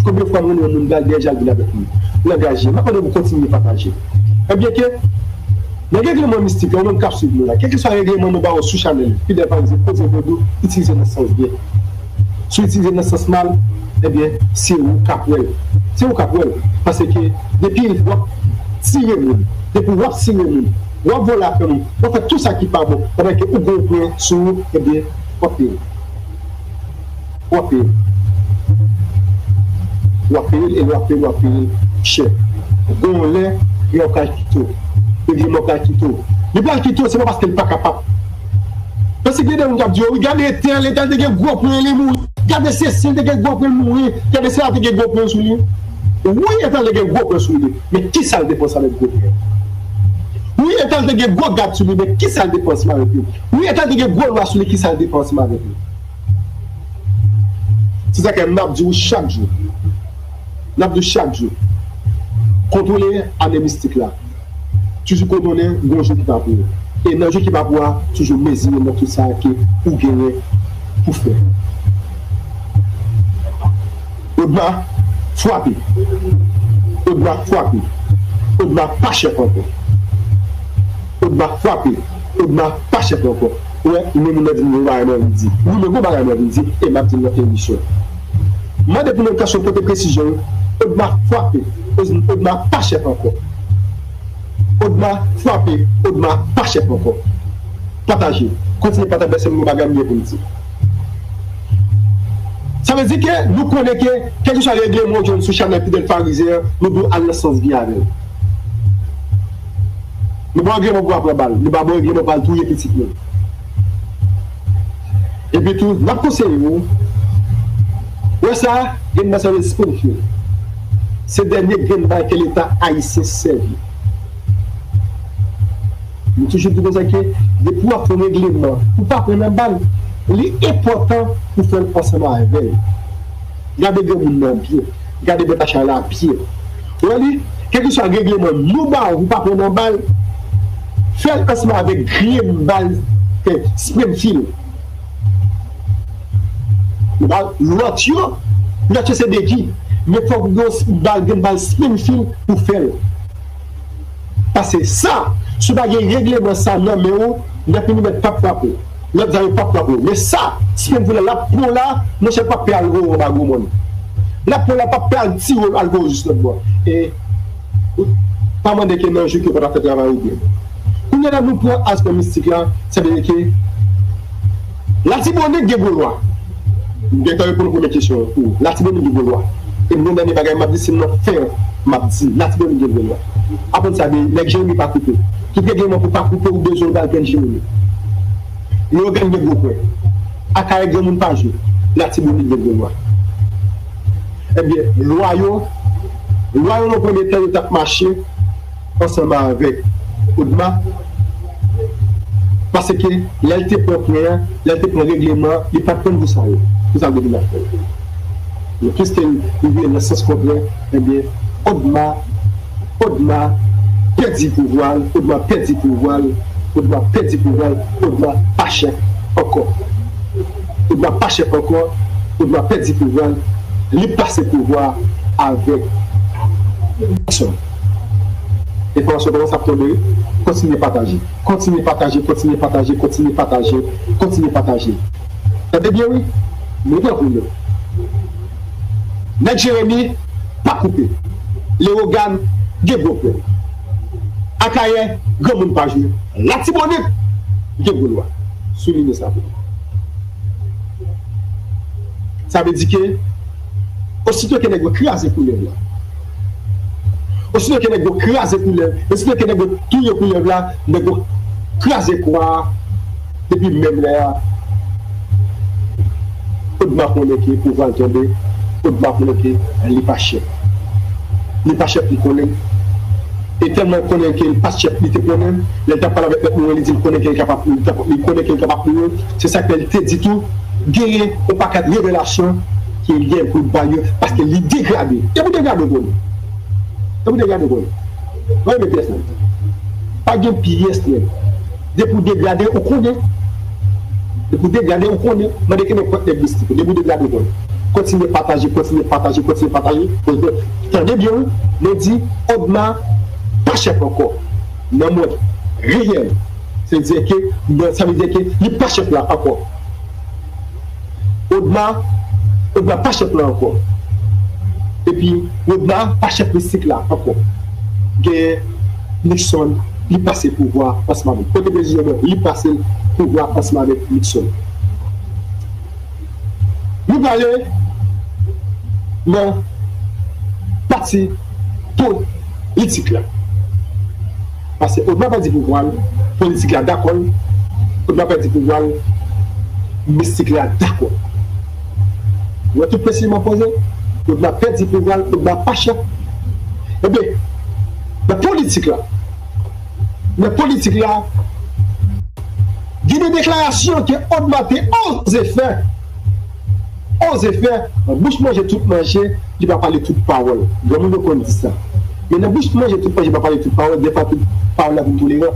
Konbyen fwa m konn wè moun pral dèyè Jal vin avèk li?" langaj li. M ap mande pou kontinye pataje. Ebyen ke, nan regleman mistik la, ou menm k ap swiv nou la, kèlkeswa regleman nou ba ou sou chanèl Fidèl Parizyen, koze vodou, itilize nan sans byen. Si w itilize nan sans mal, ebyen, se ou k ap wè l. Se ou k ap wè l. Paske depi w ap tire moun, depi w ap tire moun, w ap vòlè afè moun, w ap fè tout sa ki pa bon, pandan ke ou gen yon pwen sou ou, ebyen, w ap peye. W ap peye. W ap peye l, e w ap peye l, w ap peye l chè. Gon lè, yo pral kite w. Yo di yo pral kite w. Li pral kite w, se pa paske l pa kapab. Paske gen de moun k ap di, "Oh, wi, gade tèl, tèl te gen gwo pwen, li mouri. Gade sesi, li te gen gwo pwen, li mouri. Gade sela, te gen gwo pwen sou li." Wi, tèl te gen gwo pwen sou li. Men kisa l te panse avèk gwo pwen? Wi, tèl te gen gwo gad sou li, men kisa l te panse avèk li? Wi, tèl te gen gwo lwa sou li, kisa l te panse avèk li? Se sa ke m ap di w chak jou. N ap di w chak jou. Kontwole ane mistik la. Toujou konnen gon jou ki pa pou ou. E nan jou ki pa pou ou a, toujou mezire nan tout sa ke ou genyen pou fè. Odma frape. Odma frape. Odma pa chèf ankò. Odma frape. Odma pa chèf ankò. Ou wè, ou menm ou nan di m gon bagay mwen vin di. Wi, men gon bagay mwen vin di, e m ap di l nan emisyon. Mande pou nonm kanson pote presizyon yo. Odma frape. Odma pa chèf ankò. Odma frape. Odma pa chèf ankò. Pataje. Kontinye pataje, se yon bagay m gen pou m di. Sa vle di ke nou konnen ke, kèlkeswa regleman ou jwenn sou chanèl Fidèl Parizyen an, nou dwe al nan sans byen avè l. Nou pa gen regleman pou aprann bal. Nou pa gen regleman pou al touye pitit moun. Epi tou, n ap konseye w, wè sa, grenn bal sa rele Springfield. Se dènye grenn bal ke Leta ayisyen sèvi. Nou toujou di konsa ke depi w ap fè yon regleman, ou pa pran nan bal, li enpòtan pou fè l ansanm avè l. Gade granmoun nan byen, gade bèt a chay la byen. Ou wè li, kèlkeswa regleman nou ba ou pou pa pran nan bal, fè l ansanm avèk grenn bal, eh, Springfield. Lòt yo, lòt yo se degi. Men fòk ou gen bal, gen bal Springfield pou fè l. Paske sa, si w pa gen regleman sa nan men w, nèg ki met p ap frape w. Lòt zam yo p ap frape w. Men sa, Springfield la, l ap pran w la, monchè, l p ap pè al voye w anba gwo mòn. L ap pran w la, p ap pè al tire w al voye w jis lòt bò. E pa mande ke nan jou ke w pa ta fè travay ou byen. Kounye a la, nou pran aspè mistik la, sa vle di ke Latibonit gen gwo lwa. M gentan reponn premye kesyon an pou ou. Latibonit gen gwo lwa. E m gen dènye bagay m ap di, se nan fen an m ap di. Latibonit gen gwo lwa. Aprann sa byen, nèg Jeremi pa koupe. Tout regleman pou pa koupe, ou bezwen w ba l grenn Jeremi. Leyogàn gen gwo pwen. Akayè granmoun pa jwe. Latibonit gen gwo lwa. Ebyen, lwa yo, lwa yo nan premye tan yo t ap mache ansanm avèk Odma, paske lè l te pran pwen an, lè l te pran regleman an, li pa t konn pou sa yo, pou sa l te vin ap fè. Men piske li vire nan sans kontrè, ebyen, Odma, Odma pèdi pouvwa l, Odma pèdi pouvwa l, Odma pèdi pouvwa l, Odma pa chèf ankò. Odma pa chèf ankò, Odma pèdi pouvwa l, li pase pouvwa avèk Jackson. Enfòmasyon kòmanse ap tonbe, kontinye pataje. Kontinye pataje, kontinye pataje, kontinye pataje, kontinye pataje. Tande byen wi, nou pran pou nou. Nèg Jeremi pa koupe. Leyogàn gen gwo pwen. Akayè, granmoun pa jwe. Latibonit gen gwo lwa. Souliye sa pou nou. Sa vle di ke, osito ke nèg yo kraze koulèv la, osito ke nèg yo kraze koulèv, osito ke nèg yo touye koulèv la, nèg yo kraze kwa a, depi menm lè a, Odma konnen ke pouvwa l tonbe, Odma konnen ke li pa chèf. Li pa chèf, li konnen. E tèlman l konnen ke li pa chèf, li te konnen, lè l t ap pale avèk mèt Morin, li di l konnen ke li kapab, li t ap, li konnen ke li kapab touye l. Se sa k fè l te di tou, genyen yon pakèt revelasyon ke li gen pou l bay yo, paske li degrade. E pou degrade w konnen. E pou degrade w konnen. Mwen renmen pyès nèg. Pa gen pyès nèg. Depi w degrade, ou konnen. Depi w degrade, ou konnen. Mande kenenpòt nèg mistik. Depi w degrade, ou konnen. Kontinye pataje, kontinye pataje, kontinye pataje. Tande byen, wi. Nou di, Odma pa chèf ankò. Nan mond reyèl. Se di ke, nan, sa vle di ke li pa chèf la ankò. Odma, Odma pa chèf la ankò. Epi, Odma pa chèf mistik la ankò. Gen Nixon, li pase pouvwa ansanm avèk. Kote prezidan, li pase pouvwa ansanm avèk Nixon. Nou prale nan pati politik la. Paske Odma pèdi pouvwa l, politik la dakò l. Odma pèdi pouvwa l, mistik la dakò l. Ou wè tout presiman poze, Odma pèdi pouvwa l, Odma pa chèf. Ebyen, nan politik la, nan politik la, gen de deklarasyon ke Odma te oze fè. Oze fè, nan bouch manje tout manje, li pa pale tout pawòl. Granmoun yo konn di sa. Men nan bouch manje tout manje, pa pale tout pawòl, defwa tout pawòl la vin toleran.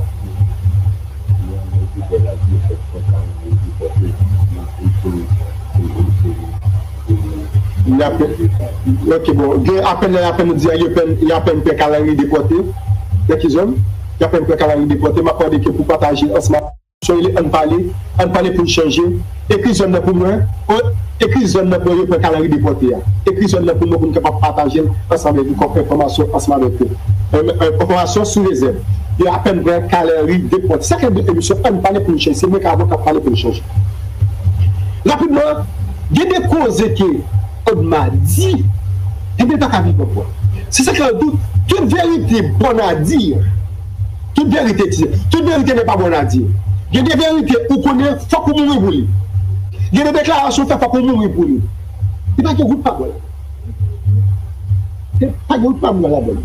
Li apèn, ok, bon, gen apèn, apèn nou di a, li apèn, li apèn pè Kalari depòte. Nan ki zòn? Li apèn pè Kalari depòte. M ap mande ke pou pataje ansanm. Soyele, ann pale, ann pale pou n chanje. Ekri zòn nan pou mwen. O, ekri zòn nan pou yo pran Kalari depòte a. Ekri zòn nan pou mwen pou n kapab pataje l ansanm avèk ou kòm enfòmasyon ansanm avèk yo. Enfòmasyon sou rezèv. Yo apèn pran Kalari depòte. Sa k emisyon ann pale pou n chanje. Se mwen k avoka k pale pou n chanje. Rapidman, gen de koze ke Odma di, ebyen, pa ka viv ankò. Se sa k fè tout, tout verite bonn a di. Tout verite, tout verite n'est pas bonne à dire. Gen de verite ou konnen fòk ou mouri pou li. Gen de deklarasyon fè fòk ou mouri pou li. Li pa gen wout pa pran. Li pa gen wout pa pran ladan.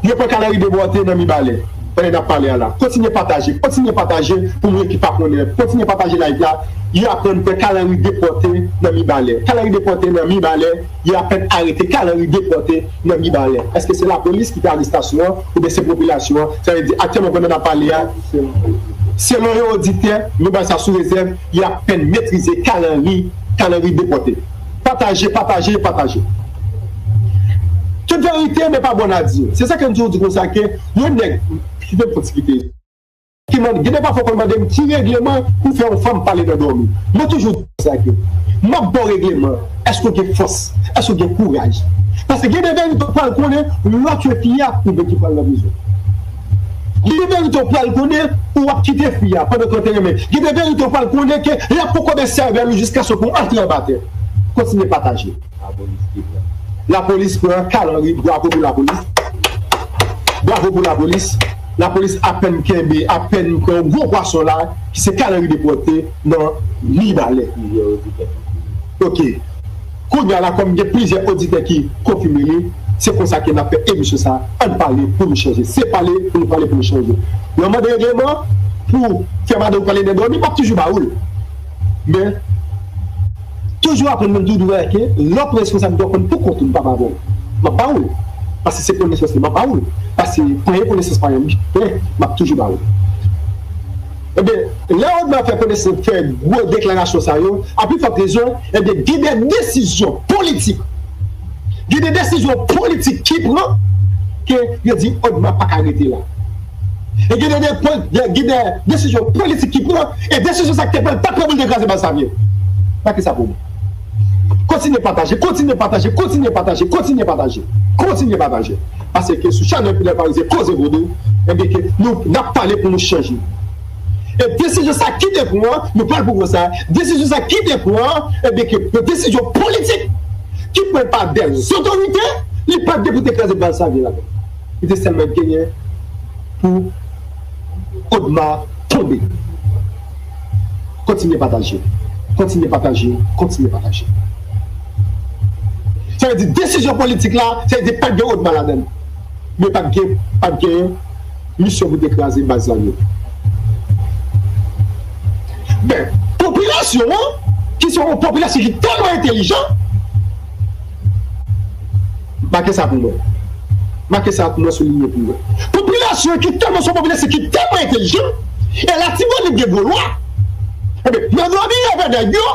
Yo pran Kalari depòte nan Mibalè. Pandan n ap pale a la. Kontinye pataje, kontinye pataje pou moun ki pa konnen. Kontinye pataje live la. Yo aprann pran Kalari depòte nan Mibalè. Kalari depòte nan Mibalè. Yo apèn arete Kalari depòte nan Mibalè. Èske se lapolis ki fè arestasyon an oubyen se popilasyon an? Sa vle di, aktyèlman, pandan n ap pale a, selon yon oditè, nou bay sa sou rezèv, yo apèn metrize Kalari, Kalari depòte. Pataje, pataje, pataje. Tout verite n'est pas bonne à dire. Se sa ke m toujou di konsa ke yon nèg, kite m fon ti kite. Ki mande, gen de pafwa konn mande m ki regleman pou fè yon fanm pale nan dòmi. Mwen toujou di sa ke m ap ba w regleman, èske w gen fòs, èske w gen kouraj? Paske gen de verite w pral konnen lè w tchwe fi a, ou menm ki pral nan prizon. Gen de verite w pral konnen ou ap kite fi a pandan ke w te renmen. Gen de verite w pral konnen ke l ap poko bès sèvèl ou jiskaske w antre anba tè. Kontinye pataje. Lapolis pran Kalari, bravo pou lapolis. Bravo pou lapolis. Lapolis apèn kenbe, apèn pran yon gwo pwason la, ki se Kalari depòte nan Mibalè. Ok. Kounye a la, kòm gen plizyè oditè ki konfime li, se konsa ke n ap fè emisyon sa a. Ann pale pou nou chanje. Se pale pou nou pale pou nou chanje. Lè w mande regleman pou fè madanm ou pale nan dòmi, m ap toujou ba ou l. Men, toujou aprann mwen toujou wè ke lè w pran responsabilite w konn pou kont ou, m p ap avè w. M ap ba ou l. Paske se konesans li, m ap ba ou l. Paske premye konesans pa yon byen, m ap toujou ba ou l. Ebyen, lè Odma fè konesans, fè gwo deklarasyon sa yo, a pi fòt rezon, ebyen, gen de desizyon politik. Gen de desizyon politik ki pran ke yo di Odma pa ka rete la. E gen de, de, de, gen de desizyon politik ki pran, e desizyon sa ki te pran, pa t pran pou l te kraze baz Savyen. Make sa pou mwen. Kontinye pataje, kontinye pataje, kontinye pataje, kontinye pataje, kontinye pataje. Paske sou chanèl Pilè Parizyen Koze Vodou, ebyen ke nou, n ap pale pou nou chanje. E desizyon sa ki te pran, nou pral pou pran sa, desizyon sa ki te pran, ebyen ke yon desizyon politik ki pran pa de zotorite, li pa t gen pou te kraze baz Savyen la. Li te sèlman genyen pou Odma tonbe. Kontinye pataje. Kontinye pataje. Kontinye pataje. Sa vle di desizyon politik la, sa vle di pa t gen Odma ladan l. Men pa t gen, pa t gen misyon pou te kraze baz la yo. Men, popilasyon an, ki se yon popilasyon ki tèlman entèlijan, make sa pou mwen. Make sa pou mwen, soulinye pou mwen. Popilasyon ki tèlman, se yon popilasyon ki tèlman entèlijan, e Latibonit gen gwo lwa. Ebyen, nan dòmi avè nèg yo,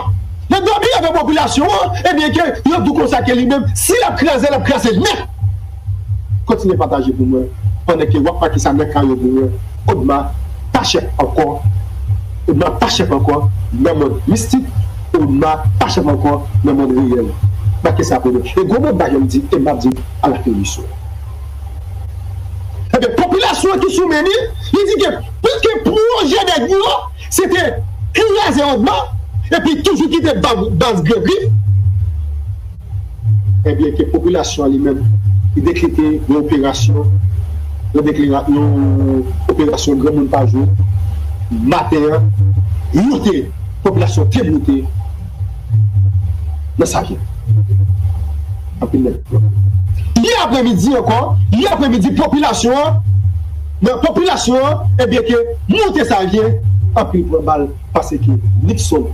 Yo dòmi avèk popilasyon an, ebyen ke yo di konsa ke li menm, si l ap kraze, l ap kraze nèt. Kontinye pataje pou mwen, pandan ke w ap pataje sa nan kay ou pou mwen, Odma pa chèf ankò, Odma pa chèf ankò nan mond mistik, Odma pa chèf ankò nan mond reyèl. Make sa pou mwen. E gwo mo bagay m di, e m ap di a la television. Ebyen, popilasyon an ki sou men li, li di ke piske pwojè nèg yo, se te kraze Odma, epi toujou kite ba-, baz Gran Grif. Ebyen, ke popilasyon an li menm, li dekrete yon operasyon, yon deklara-, yon operasyon granmoun pa jou, maten an, moute, popilasyon te moute nan Savyen. Anpil nèg. Yè apremidi ankò, yè apremidi, popilasyon an, nan popilasyon an, ebyen ke moute Savyen, anpil pran bal, paske Nixon,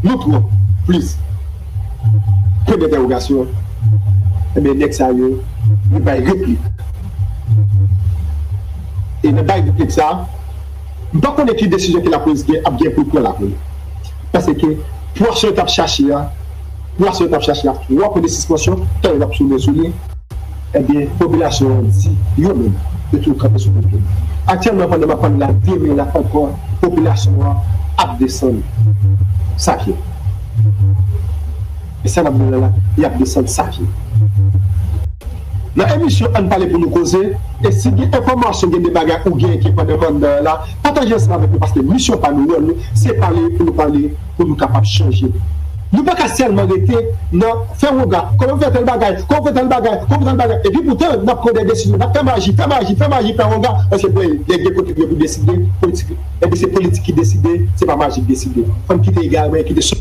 nou twòp, plis. Pwen dentèwogasyon. Ebyen, nèg sa yo, yo bay replik. E nan bay replik sa, m pa konnen ki desizyon ke lapolis gen, ap gen pou l pran la pou li. Paske pwason yo t ap chache a, pwason yo t ap chache a, twa pwen de sispansyon, tan yo t ap tounen sou li. Ebyen, popilasyon an di, yo menm, yo tou kanpe sou kote. Aktyèlman, pandan m ap pale la, demen la ankò, popilasyon an ap desann Savyen. E sa n ap di la, la, y ap desann Savyen. Nan emisyon Ann Pale Pou Nou Koze, e si gen enfòmasyon, gen de bagay ou gen ki pandan mandan la, pataje ansanm avèk nou, paske misyon pa nou, wòl nou, se pale pou nou pale, pou nou kapab chanje. Nou pa ka sèlman rete nan fè woga, kòman fè tèl bagay, kòman fè tèl bagay, kòman fè tèl bagay. Epi poutan, n ap pran de desizyon, n ap fè maji, fè maji, fè maji, fè woga, paske bon, lè gen kote pou deside, politik, epi se politik ki deside, se pa maji ki deside. Fò n kite egarè, kite sou.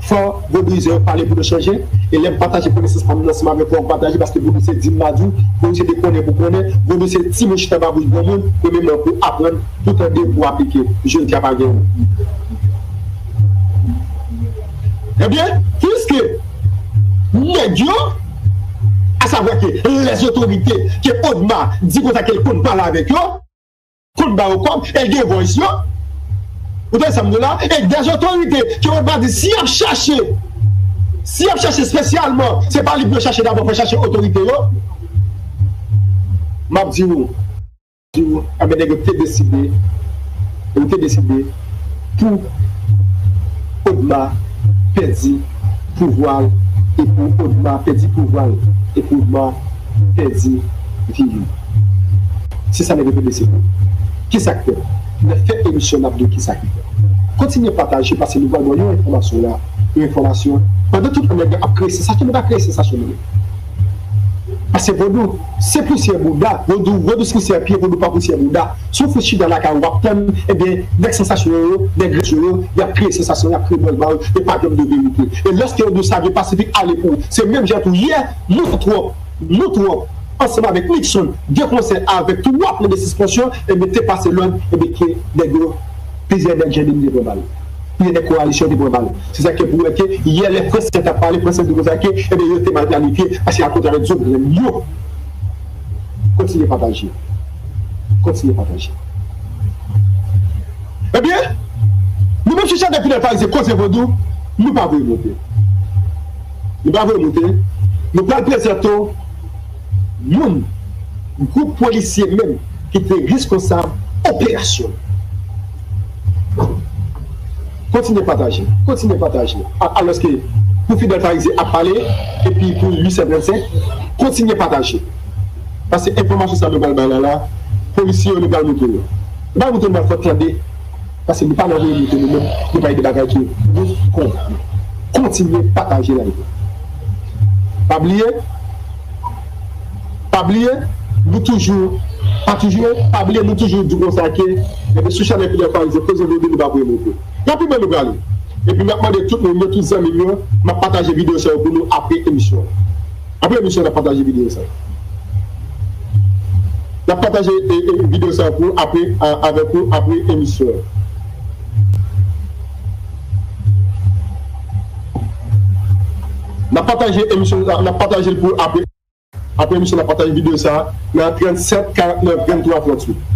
Fò vodouizan yo pale pou nou chanje. E lè m pataje konesans pa m nan ansanm avèk ou, m pataje paske vodou se di m pa di w, vodou se de konnen pou konnen, vodou se timoun chita ba bouch granmoun, premyèman pou aprann, pou tande, pou aplike. Jodi a pa gen yon. Ebyen, piske nèg yo, asavwa ke lèzotorite, ke Odma di konsa ke l konn pale avèk yo, konn ba yo kòb, e l gen voice yo. Ou tande sa m di w la? E dèzotorite ke Odma di, si y ap chache, si y ap chache espesyalman, se pa li pou yo chache dabò, fò chache otorite yo. M ap di w, di w, anben, nèg yo te deside, yo te deside pou Odma pèdi pouvwa l, e pou Odma pèdi pouvwa l, e pou Odma pèdi vi li. Se sa nèg yo te deside. Kisa k fèt? Nan fen emisyon, n ap di w kisa ki fèt. Kontinye pataje, paske nou pral ba w yon enfòmasyon la, yon enfòmasyon. Pandan tout nèg yo ap kreye sansasyon, nou pa kreye sansasyon nou menm. Paske vodou, se pousyè bouda, vodou, vodou se pousyè pye, vodou pa pousyè bouda. Si w fout chita lakay ou, w ap tann, ebyen, nèg sansasyon yo, nèg resyo yo, y ap kreye sansasyon, y ap kreye bòlbòl, e pa janm de verite. E lòske yo di w Savyen Pasifik ale pou ou, se menm jan tou yè, nou twòp, nou twòp, ansanm avèk Nixon, gen konsèy avèk twa pwen de sispansyon, ebyen, te pase lòd, ebyen, ke nèg yo, plizyè nèg J D M te pran bal. Plizyè nèg kowalisyon te pran bal. Se sa ke pou wè ke yè lè Frans te ap pale, Frans te di konsa ke, ebyen, yo te mal planifye, paske akoz avèk zòt grenn yo. Kontinye pataje. Kontinye pataje. Ebyen, nou menm si Chanèl Fidèl Farizyen koze vodou, nou pa voye monte. Nou pa voye monte. Nou pral prezante w moun, gwoup polisye menm ki te reskonsab operasyon. Kontinye pataje. Kontinye pataje. A-, alòske pou Fidèl Farizyen ap pale, epi pou uit san trannsenk, kontinye pataje. Paske enfòmasyon sa nou pral bay la la, polisye yo nou pral montre yo. Nou pral montre nou pral fè tande. Paske nou pa nan voye monte nou menm, nou pale de bagay ke nou konprann. Kontinye pataje live la. Pa bliye, pa bliye, nou toujou, pa toujou, pa bliye, nou toujou di konsa ke, ebyen, sou Chanèl Fidèl Farizyen, koze vodou nou pa voye monte. Rapidman nou prale. Epi m ap mande tout moun yo, tout zanmi m yo, m ap pataje videyo sa yo pou nou apre emisyon an. Apre emisyon, n ap pataje videyo sa. N ap pataje, e, e, videyo sa pou apre, a, avèk ou apre emisyon. N ap pataje emisyon, n ap pataje l pou apre, apre emisyon, n ap pataje videyo sa nan trannsèt karantnèf venntwa tranntuit.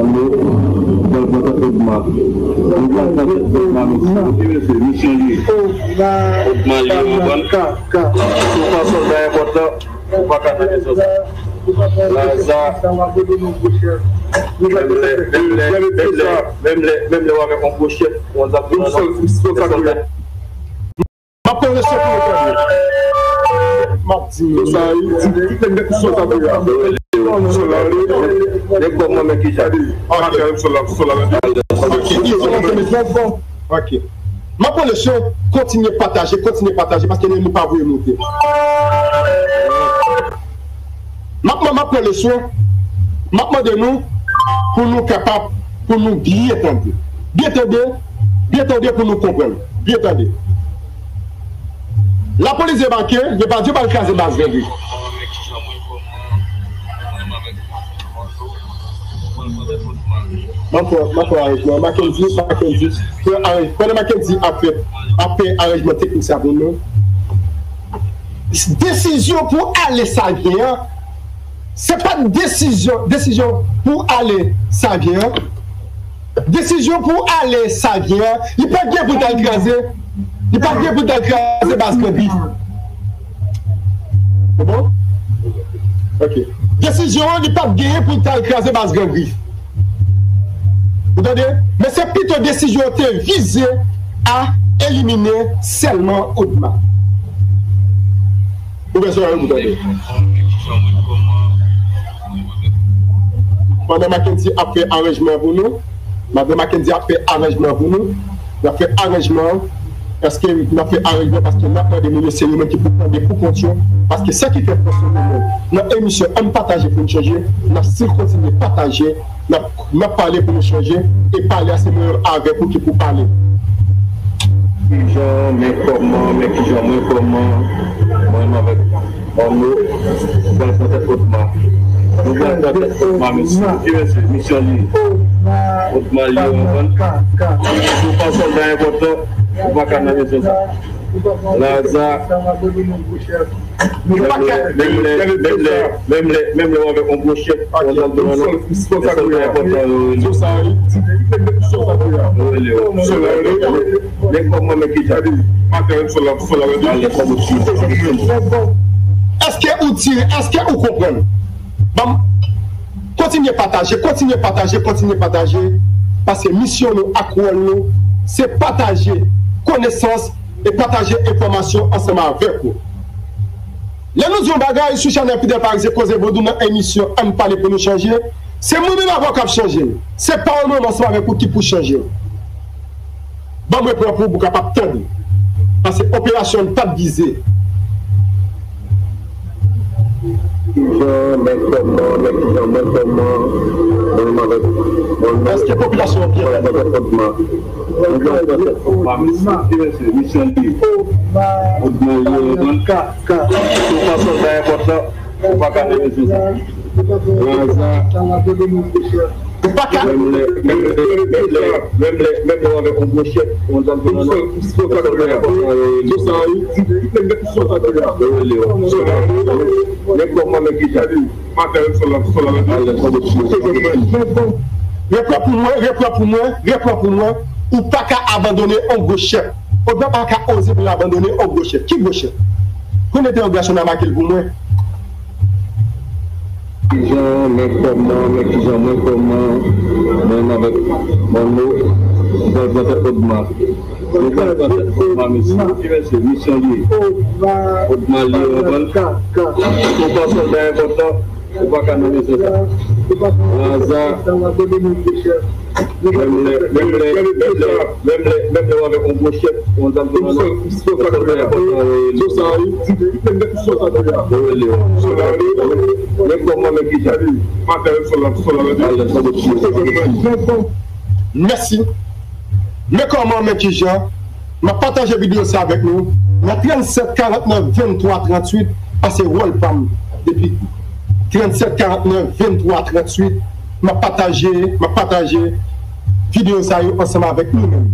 Odma. Nou pral pran tèt Odma. Nou pral pran tèt Odma, mesye. Ok, mesye, misyon li. Odma li, ou konprann? Ka, ka. Sou pa sòlda enpòtan, ou pa ka nan misyon sa. Laza. Menm lè, menm lè, menm lè, menm lè, menm lè w avèk yon gwo chèf, yon zam nan men w, se sòlda. M ap pran leson pou yo tande. M ap di yo sa, wi. Di tout nèg nèt sou sa pou yo. Nèg kòm mwen, men ki jan. Ok. Ok. M ap pran leson, kontinye pataje, kontinye pataje, paske nèg nou pa voye moute. M ap, m ap pran leson, m ap mande nou pou nou kapab, pou nou byen tande. Byen tande, byen tande pou nou konprann. Byen tande. Lapolis debake, yo pa di yo pral kraze baz gang yo. M ap fè, m ap fè aranjman. Mackendy, Mackendy, fè aranj-, pandan Mackendy ap fè, ap fè aranjman teknik sa pou nou. Desizyon pou ale Savyen an, se pa t desizyon, desizyon pou ale Savyen an. Desizyon pou ale Savyen an, li pa t gen pou l t al kraze, li pa t gen pou l t al kraze baz Gran Grif. Se bon? Ok. Desizyon an, li pa t genyen pou l t al kraze baz Gran Grif. Ou tande? Men se pito desizyon an te vize a elimine sèlman Odma. Ou bezwen anyen pou tande. Pandan Mackendy ap fè aranjman pou nou, pandan Mackendy ap fè aranjman pou nou, n ap fè aranjman an. Èske n ap fè aranjman paske n ap mande moun yo se yo menm ki pou tande pou kont yo? Paske sa ki fè fòs nou nan emisyon Ann Pataje pou n chanje, n ap still kontinye pataje. N ap, n ap pale pou nou chanje, e pale a se mwen avèk ou ki pou pale. Kijan, men kòman, men kijan, mwen kòman, mwen menm avèk Manno, nou pral pran tèt Odma. Nou pral pran tèt Odma, mesye. Ok, mesye, misyon li. Odma li, ou konprann? Si w pa sòlda enpòtan, ou pa ka nan misyon sa. Laza. Menm lè, menm lè, menm lè, menm lè, menm lè w avèk yon gwo chèf, yon zam nan men w, se sòlda enpòtan yo rele. Yo rele yo. Nèg kòm mwen, men ki jan. Èske ou tire, èske ou konprann? Ban m, kontinye pataje, kontinye pataje, kontinye pataje. Paske misyon nou ak wòl nou, se pataje konesans e pataje enfòmasyon ansanm avèk ou. Lè nou di yon bagay sou chanèl Fidel Parisien Koze Vodou nan emisyon Ann Pale Pou Nou Chanje, se mwen menm avè w k ap chanje l. Se pa w menm ansanm avèk ou ki pou chanje l. Ban m repran pou w, pou w kapab tande. Paske operasyon an pa t vize. Kijan, men kòman, men kijan, men kòman, mwen menm avèk, mwen menm avèk, èske popilasyon an byen tande? Mwen menm avèk Odma. Mwen menm avèk Odma, misye, misye, misye li. Odma li, ou konprann? Ka, ka. Si w pa sòlda enpòtan, ou pa ka nan misyon sa. Laza. Ou pa ka. Menm lè, menm lè, menm lè, menm lè, menm lè w avèk yon gwo chèf, yon zam nan men w, se sòlda enpòtan yo rele. Nèg kòm mwen, men ki jan. Repran pou mwen, repran pou mwen, repran pou mwen. Ou pa ka abandone yon gwo chèf. Odma pa ka oze pou l abandone yon gwo chèf. Ki gwo chèf? Pwen entèwogasyon nan make l pou mwen. Kijan, men kòman, men kijan, mwen kòman, mwen menm avèk Manno, nou pral pran tèt Odma. Nou pral pran tèt Odma, mesye. Ok, mesye, misyon li. Odma li, ou konprann? Si w pa sòlda enpòtan, ou pa ka nan misyon sa. Laza. Menm lè, menm lè, menm lè, menm lè, menm lè w avèk yon gwo chèf, yon zam nan men w, se sòlda enpòtan yo rele. Yo rele yo. Nèg kòm mwen, men ki jan. Mèsi. Men kòman, men ki jan. M ap pataje videyo sa avèk nou nan tranntsèt karantnèf venntwa tranntuit, paske wòl pa m depi tranntsèt karantnèf venntwa tranntuit, m ap pataje, m ap pataje videyo sa yo ansanm avèk nou menm.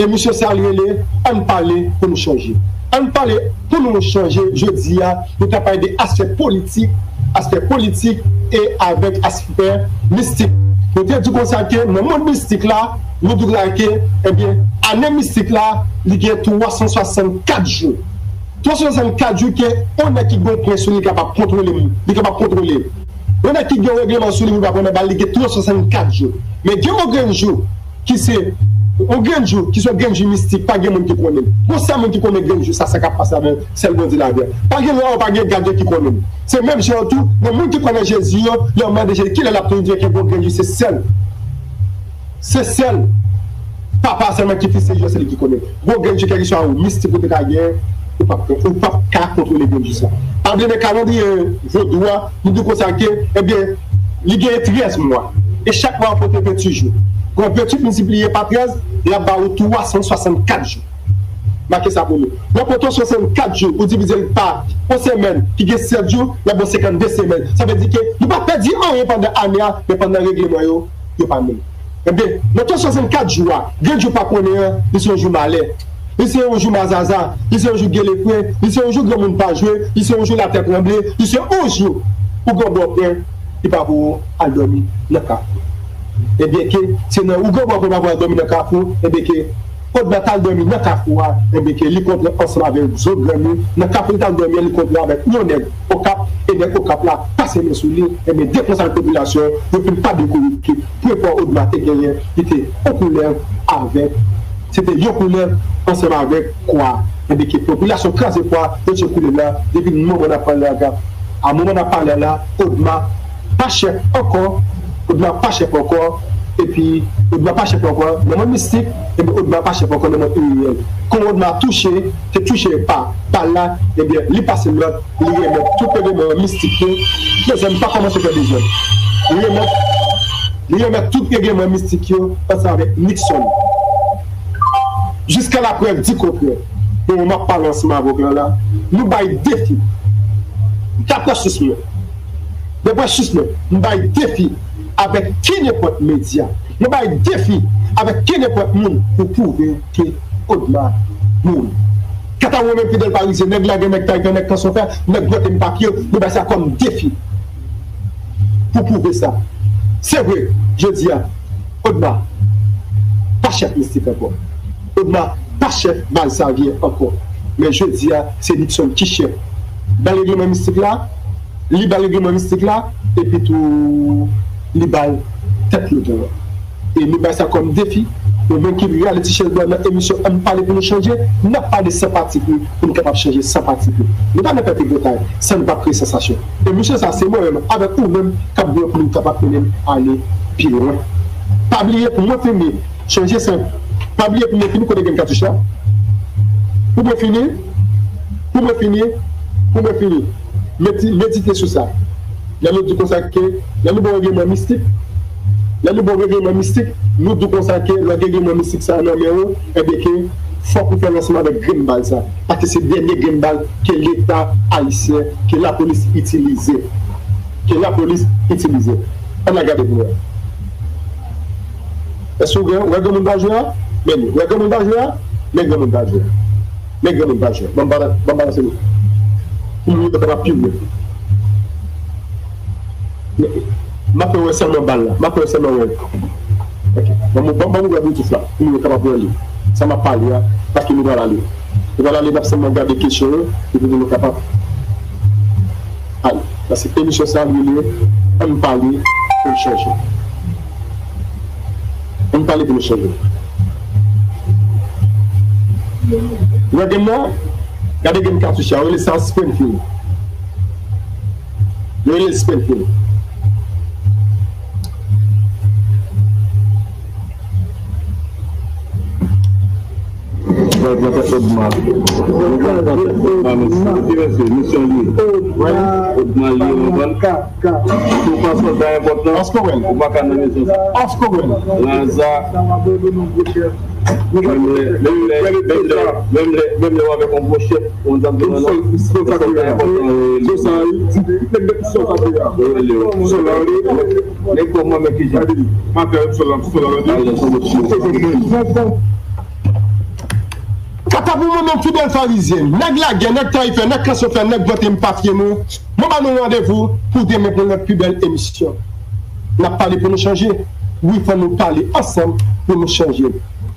Emisyon sa a, li rele Ann Pale Pou Nou Chanje. Ann Pale Pou Nou Chanje, jodi a, nou ta pale de aspè politik, aspè politik e avèk aspè mistik. Nou te di konsa ke nan mond mistik la, nou di konsa ke, ebyen, ane mistik la, li gen twa san swasannkat jou. Twa san swasannkat jou ke yon nèg ki gen yon pwen sou li kapab kontwole moun, li kapab kontwole. Yon nèg ki gen yon regleman sou li, li pa konnen ba li gen twa san swasannkat jou. Men gen yon grenn jou ki se yon grenn jou, ki se yon grenn jou mistik, pa gen moun ki konnen. Gon sèl moun ki konnen grenn jou sa, sa k ap pase avè l, sèl Bondye lavi a. Pa gen lwa, pa gen gad ki konnen. Se menm jan an tou, nan moun ki kwè nan Jezi yo, lè yo mande Jezi kilè l ap tounen, di yo ke gon grenn jou, se sèl. Se sèl Papa sèlman ki fise jou, se li ki konnen. Gon grenn jou, kèlkeswa ou mistik ou te ka gen, ou p ap, ou p ap ka kontwole grenn jou sa. Pa bliye nan kalandriye vodou a, nou di konsa ke, ebyen, li genyen trèz mwa. E chak mwa pote venntuit jou. Pran venntuit miltipliye pa trèz, l ap ba ou twa san swasannkat jou. Make sa pou nou. Lè w pran twa san swasannkat jou, ou divize l pa yon semèn ki gen sèt jou, l ap ba w senkannde semèn. Sa vle di ke nou pa pèdi anyen pandan ane a, men pandan regleman yo, yo pa menm. Ebyen, nan twa san swasannkat jou a, grenn jou pa konnen an, li se yon jou malè. Li se yon jou mazaza, li se yon jou gelefre, li se yon jou granmoun pa jwe, li se yon jou latè tranble, li se yon jou ougan bò pwen, li pa pou al dòmi nan kafou. Ebyen ke, se nan ougan bò pwen pa pou al dòmi nan kafou, ebyen ke, Odma t al dòmi nan kafou a, ebyen ke li kontre ansanm avèk zòt granmoun, nan kafou li t al dòmi an, li kontre avèk yon nèg Okap, e nèg Okap la pase men sou li, ebyen, dekonsa popilasyon, yo fin pa dekouvri ke pwen kò Odma te genyen, li te yon koulèv avèk, se te yon koulèv ansanm avèk kwa. Ebyen ke popilasyon kraze kwa, yo tcheke koulèv la, depi moman n ap pale la, a moman n ap pale la, Odma pa chèf ankò, Odma pa chèf ankò, epi Odma pa chèf ankò nan mond mistik, epi Odma pa chèf ankò nan mond imireyèl. Kon Odma touche, te touche pa bal la, ebyen, li pase lòd, li remèt tout eleman mistik yo. Mezanmi, pa kòmanse fè dezòd. Li remèt, li remèt tout eleman mistik yo ansanm avèk Nixon. Jiska laprèv di kontrè, bon, m ap pale ansanm avèk la, la, nou bay defi. Daprè sous mwen, daprè sous mwen, m bay defi avèk kenenpòt medya. M bay defi avèk kenenpòt moun pou pwouve ke Odma mouri. Kanta mwen menm Fidèl Parizyen, nèg Lagè, nèg Tayifè, nèg Kanson Fè, nèg Gwantèm Papye, nou bay sa kòm defi pou pwouve sa. Se vre, jodi a, Odma pa chèf mistik ankò. Odma pa chèf bal Savyen ankò. Men jodi a, se Nixon ki chèf bal regleman mistik la, li bal regleman mistik la, epi tou li bal tèt lotan an. E nou bay sa kòm defi. Nou menm ki rale ti chèz blan nan emisyon Ann Pale Pou Nou Chanje, n ap pale san pati pri pou nou kapab chanje san pati pri. Nou pa nan pèt tripotay, sa nou p ap kreye sansasyon. Emisyon sa, se mwen menm avèk ou menm k ap goumen pou nou kapab mennen n ale pi lwen. Pa bliye pou mwen fini, chanje senp. Pa bliye pou mwen fini kote grenn katouch la. Pou mwen fini, pou mwen fini, pou mwen fini. Medi-, medite sou sa. Lè nou di konsa ke, lè nou ba w regleman mistik, lè nou ba w regleman mistik, nou di konsa ke lè w gen regleman mistik sa nan men ou, ebyen ke fòk ou fè l ansanm avèk grenn bal sa. Paske se dènye grenn bal ke Leta ayisyen, ke lapolis itilize. Ke lapolis itilize. Ann al gade pou nou wè. Èske w gen, w wè granmoun pa jwe a? Men li. W wè granmoun pa jwe a? Men granmoun pa jwe a. Men granmoun pa jwe a. Ban m bala-, ban m balanse li. Pou moun yo kapab pi wè. M ap fè wè sèlman bal la. M ap fè wè sèlman wè. Ok. Ban m, ban m, ban m ouvè Bluetooth la. Pou moun yo kapab wè li. Sa m ap pale a. Paske nou pral ale. Nou pral ale, n ap sèlman gade kesyon yo. Epi pou nou kapab ale. Paske emisyon sa a, li rele Ann Pale Pou Nou Chanje. Ann pale pou nou chanje. Lè gen nan, gade gen katouch la, yo rele sa Springfield. Yo rele Springfield. Odma, mesye, mesye, misyon li. Odma li, ou konprann? Ka, ka. Si w pa sòlda enpòtan, ou pa ka nan mizè sa. Laza, menm lè, menm lè, menm lè, menm lè, menm lè w avèk yon gwo chèf, yon zam de nan, yon sòlda enpòtan, yo rele w. Nèg kòman, men ki jan. Kanta pou mwen menm Fidèl Farizyen, nèg Lagè, nèg Tayifè, nèg Kanson Fè, nèg Gwantèm Papye nou, mwen ba nou randevou pou demen pou yon lòt pi bèl emisyon. N ap pale pou nou chanje. Wi, fò nou pale ansanm pou nou chanje.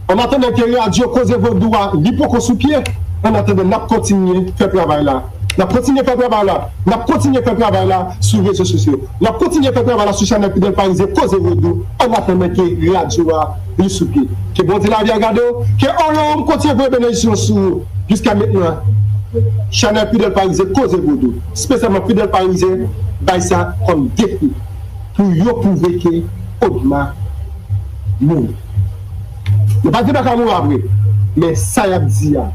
An atandan ke radyo Koze Vodou a, li poko sou pye, an atandan, n ap kontinye fè travay la. N ap kontinye fè travay la. N ap kontinye fè travay la sou rezo sosyo. N ap kontinye fè travay la sou chanèl Fidèl Parizyen Koze Vodou, an atandan ke radyo a, li sou pye. Ke Bondye lavi a gade w, ke Olonm kontinye voye benediksyon sou ou. Jiska mentnan, chanèl Fidèl Parizyen Koze Vodou, espesyalman Fidèl Parizyen, bay sa kòm defi pou yo pwouve ke Odma mouri. Yo pa di pa ka mouri apre, men sa y ap di a,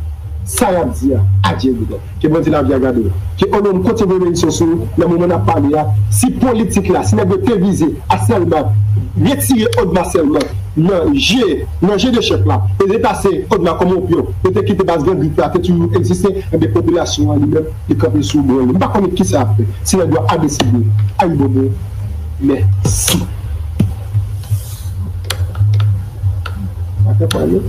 sa y ap di a, adye Bondye. Ke Bondye lavi a gade w. Ke Olonm kontinye voye benediksyon sou ou nan moman n ap pale a. Si politik la, si nèg yo te vize a sèlman retire Odma sèlman nan je, nan je de chèf la, e depase Odma kòm yon pyon, yo te kite baz Gran Grif la te toujou egziste, enben popilasyon an li menm, li kanpe sou branle. M pa konnen kisa y ap fè. Si nèg yo a deside, ayibobo, mèsi. Pa fè pale.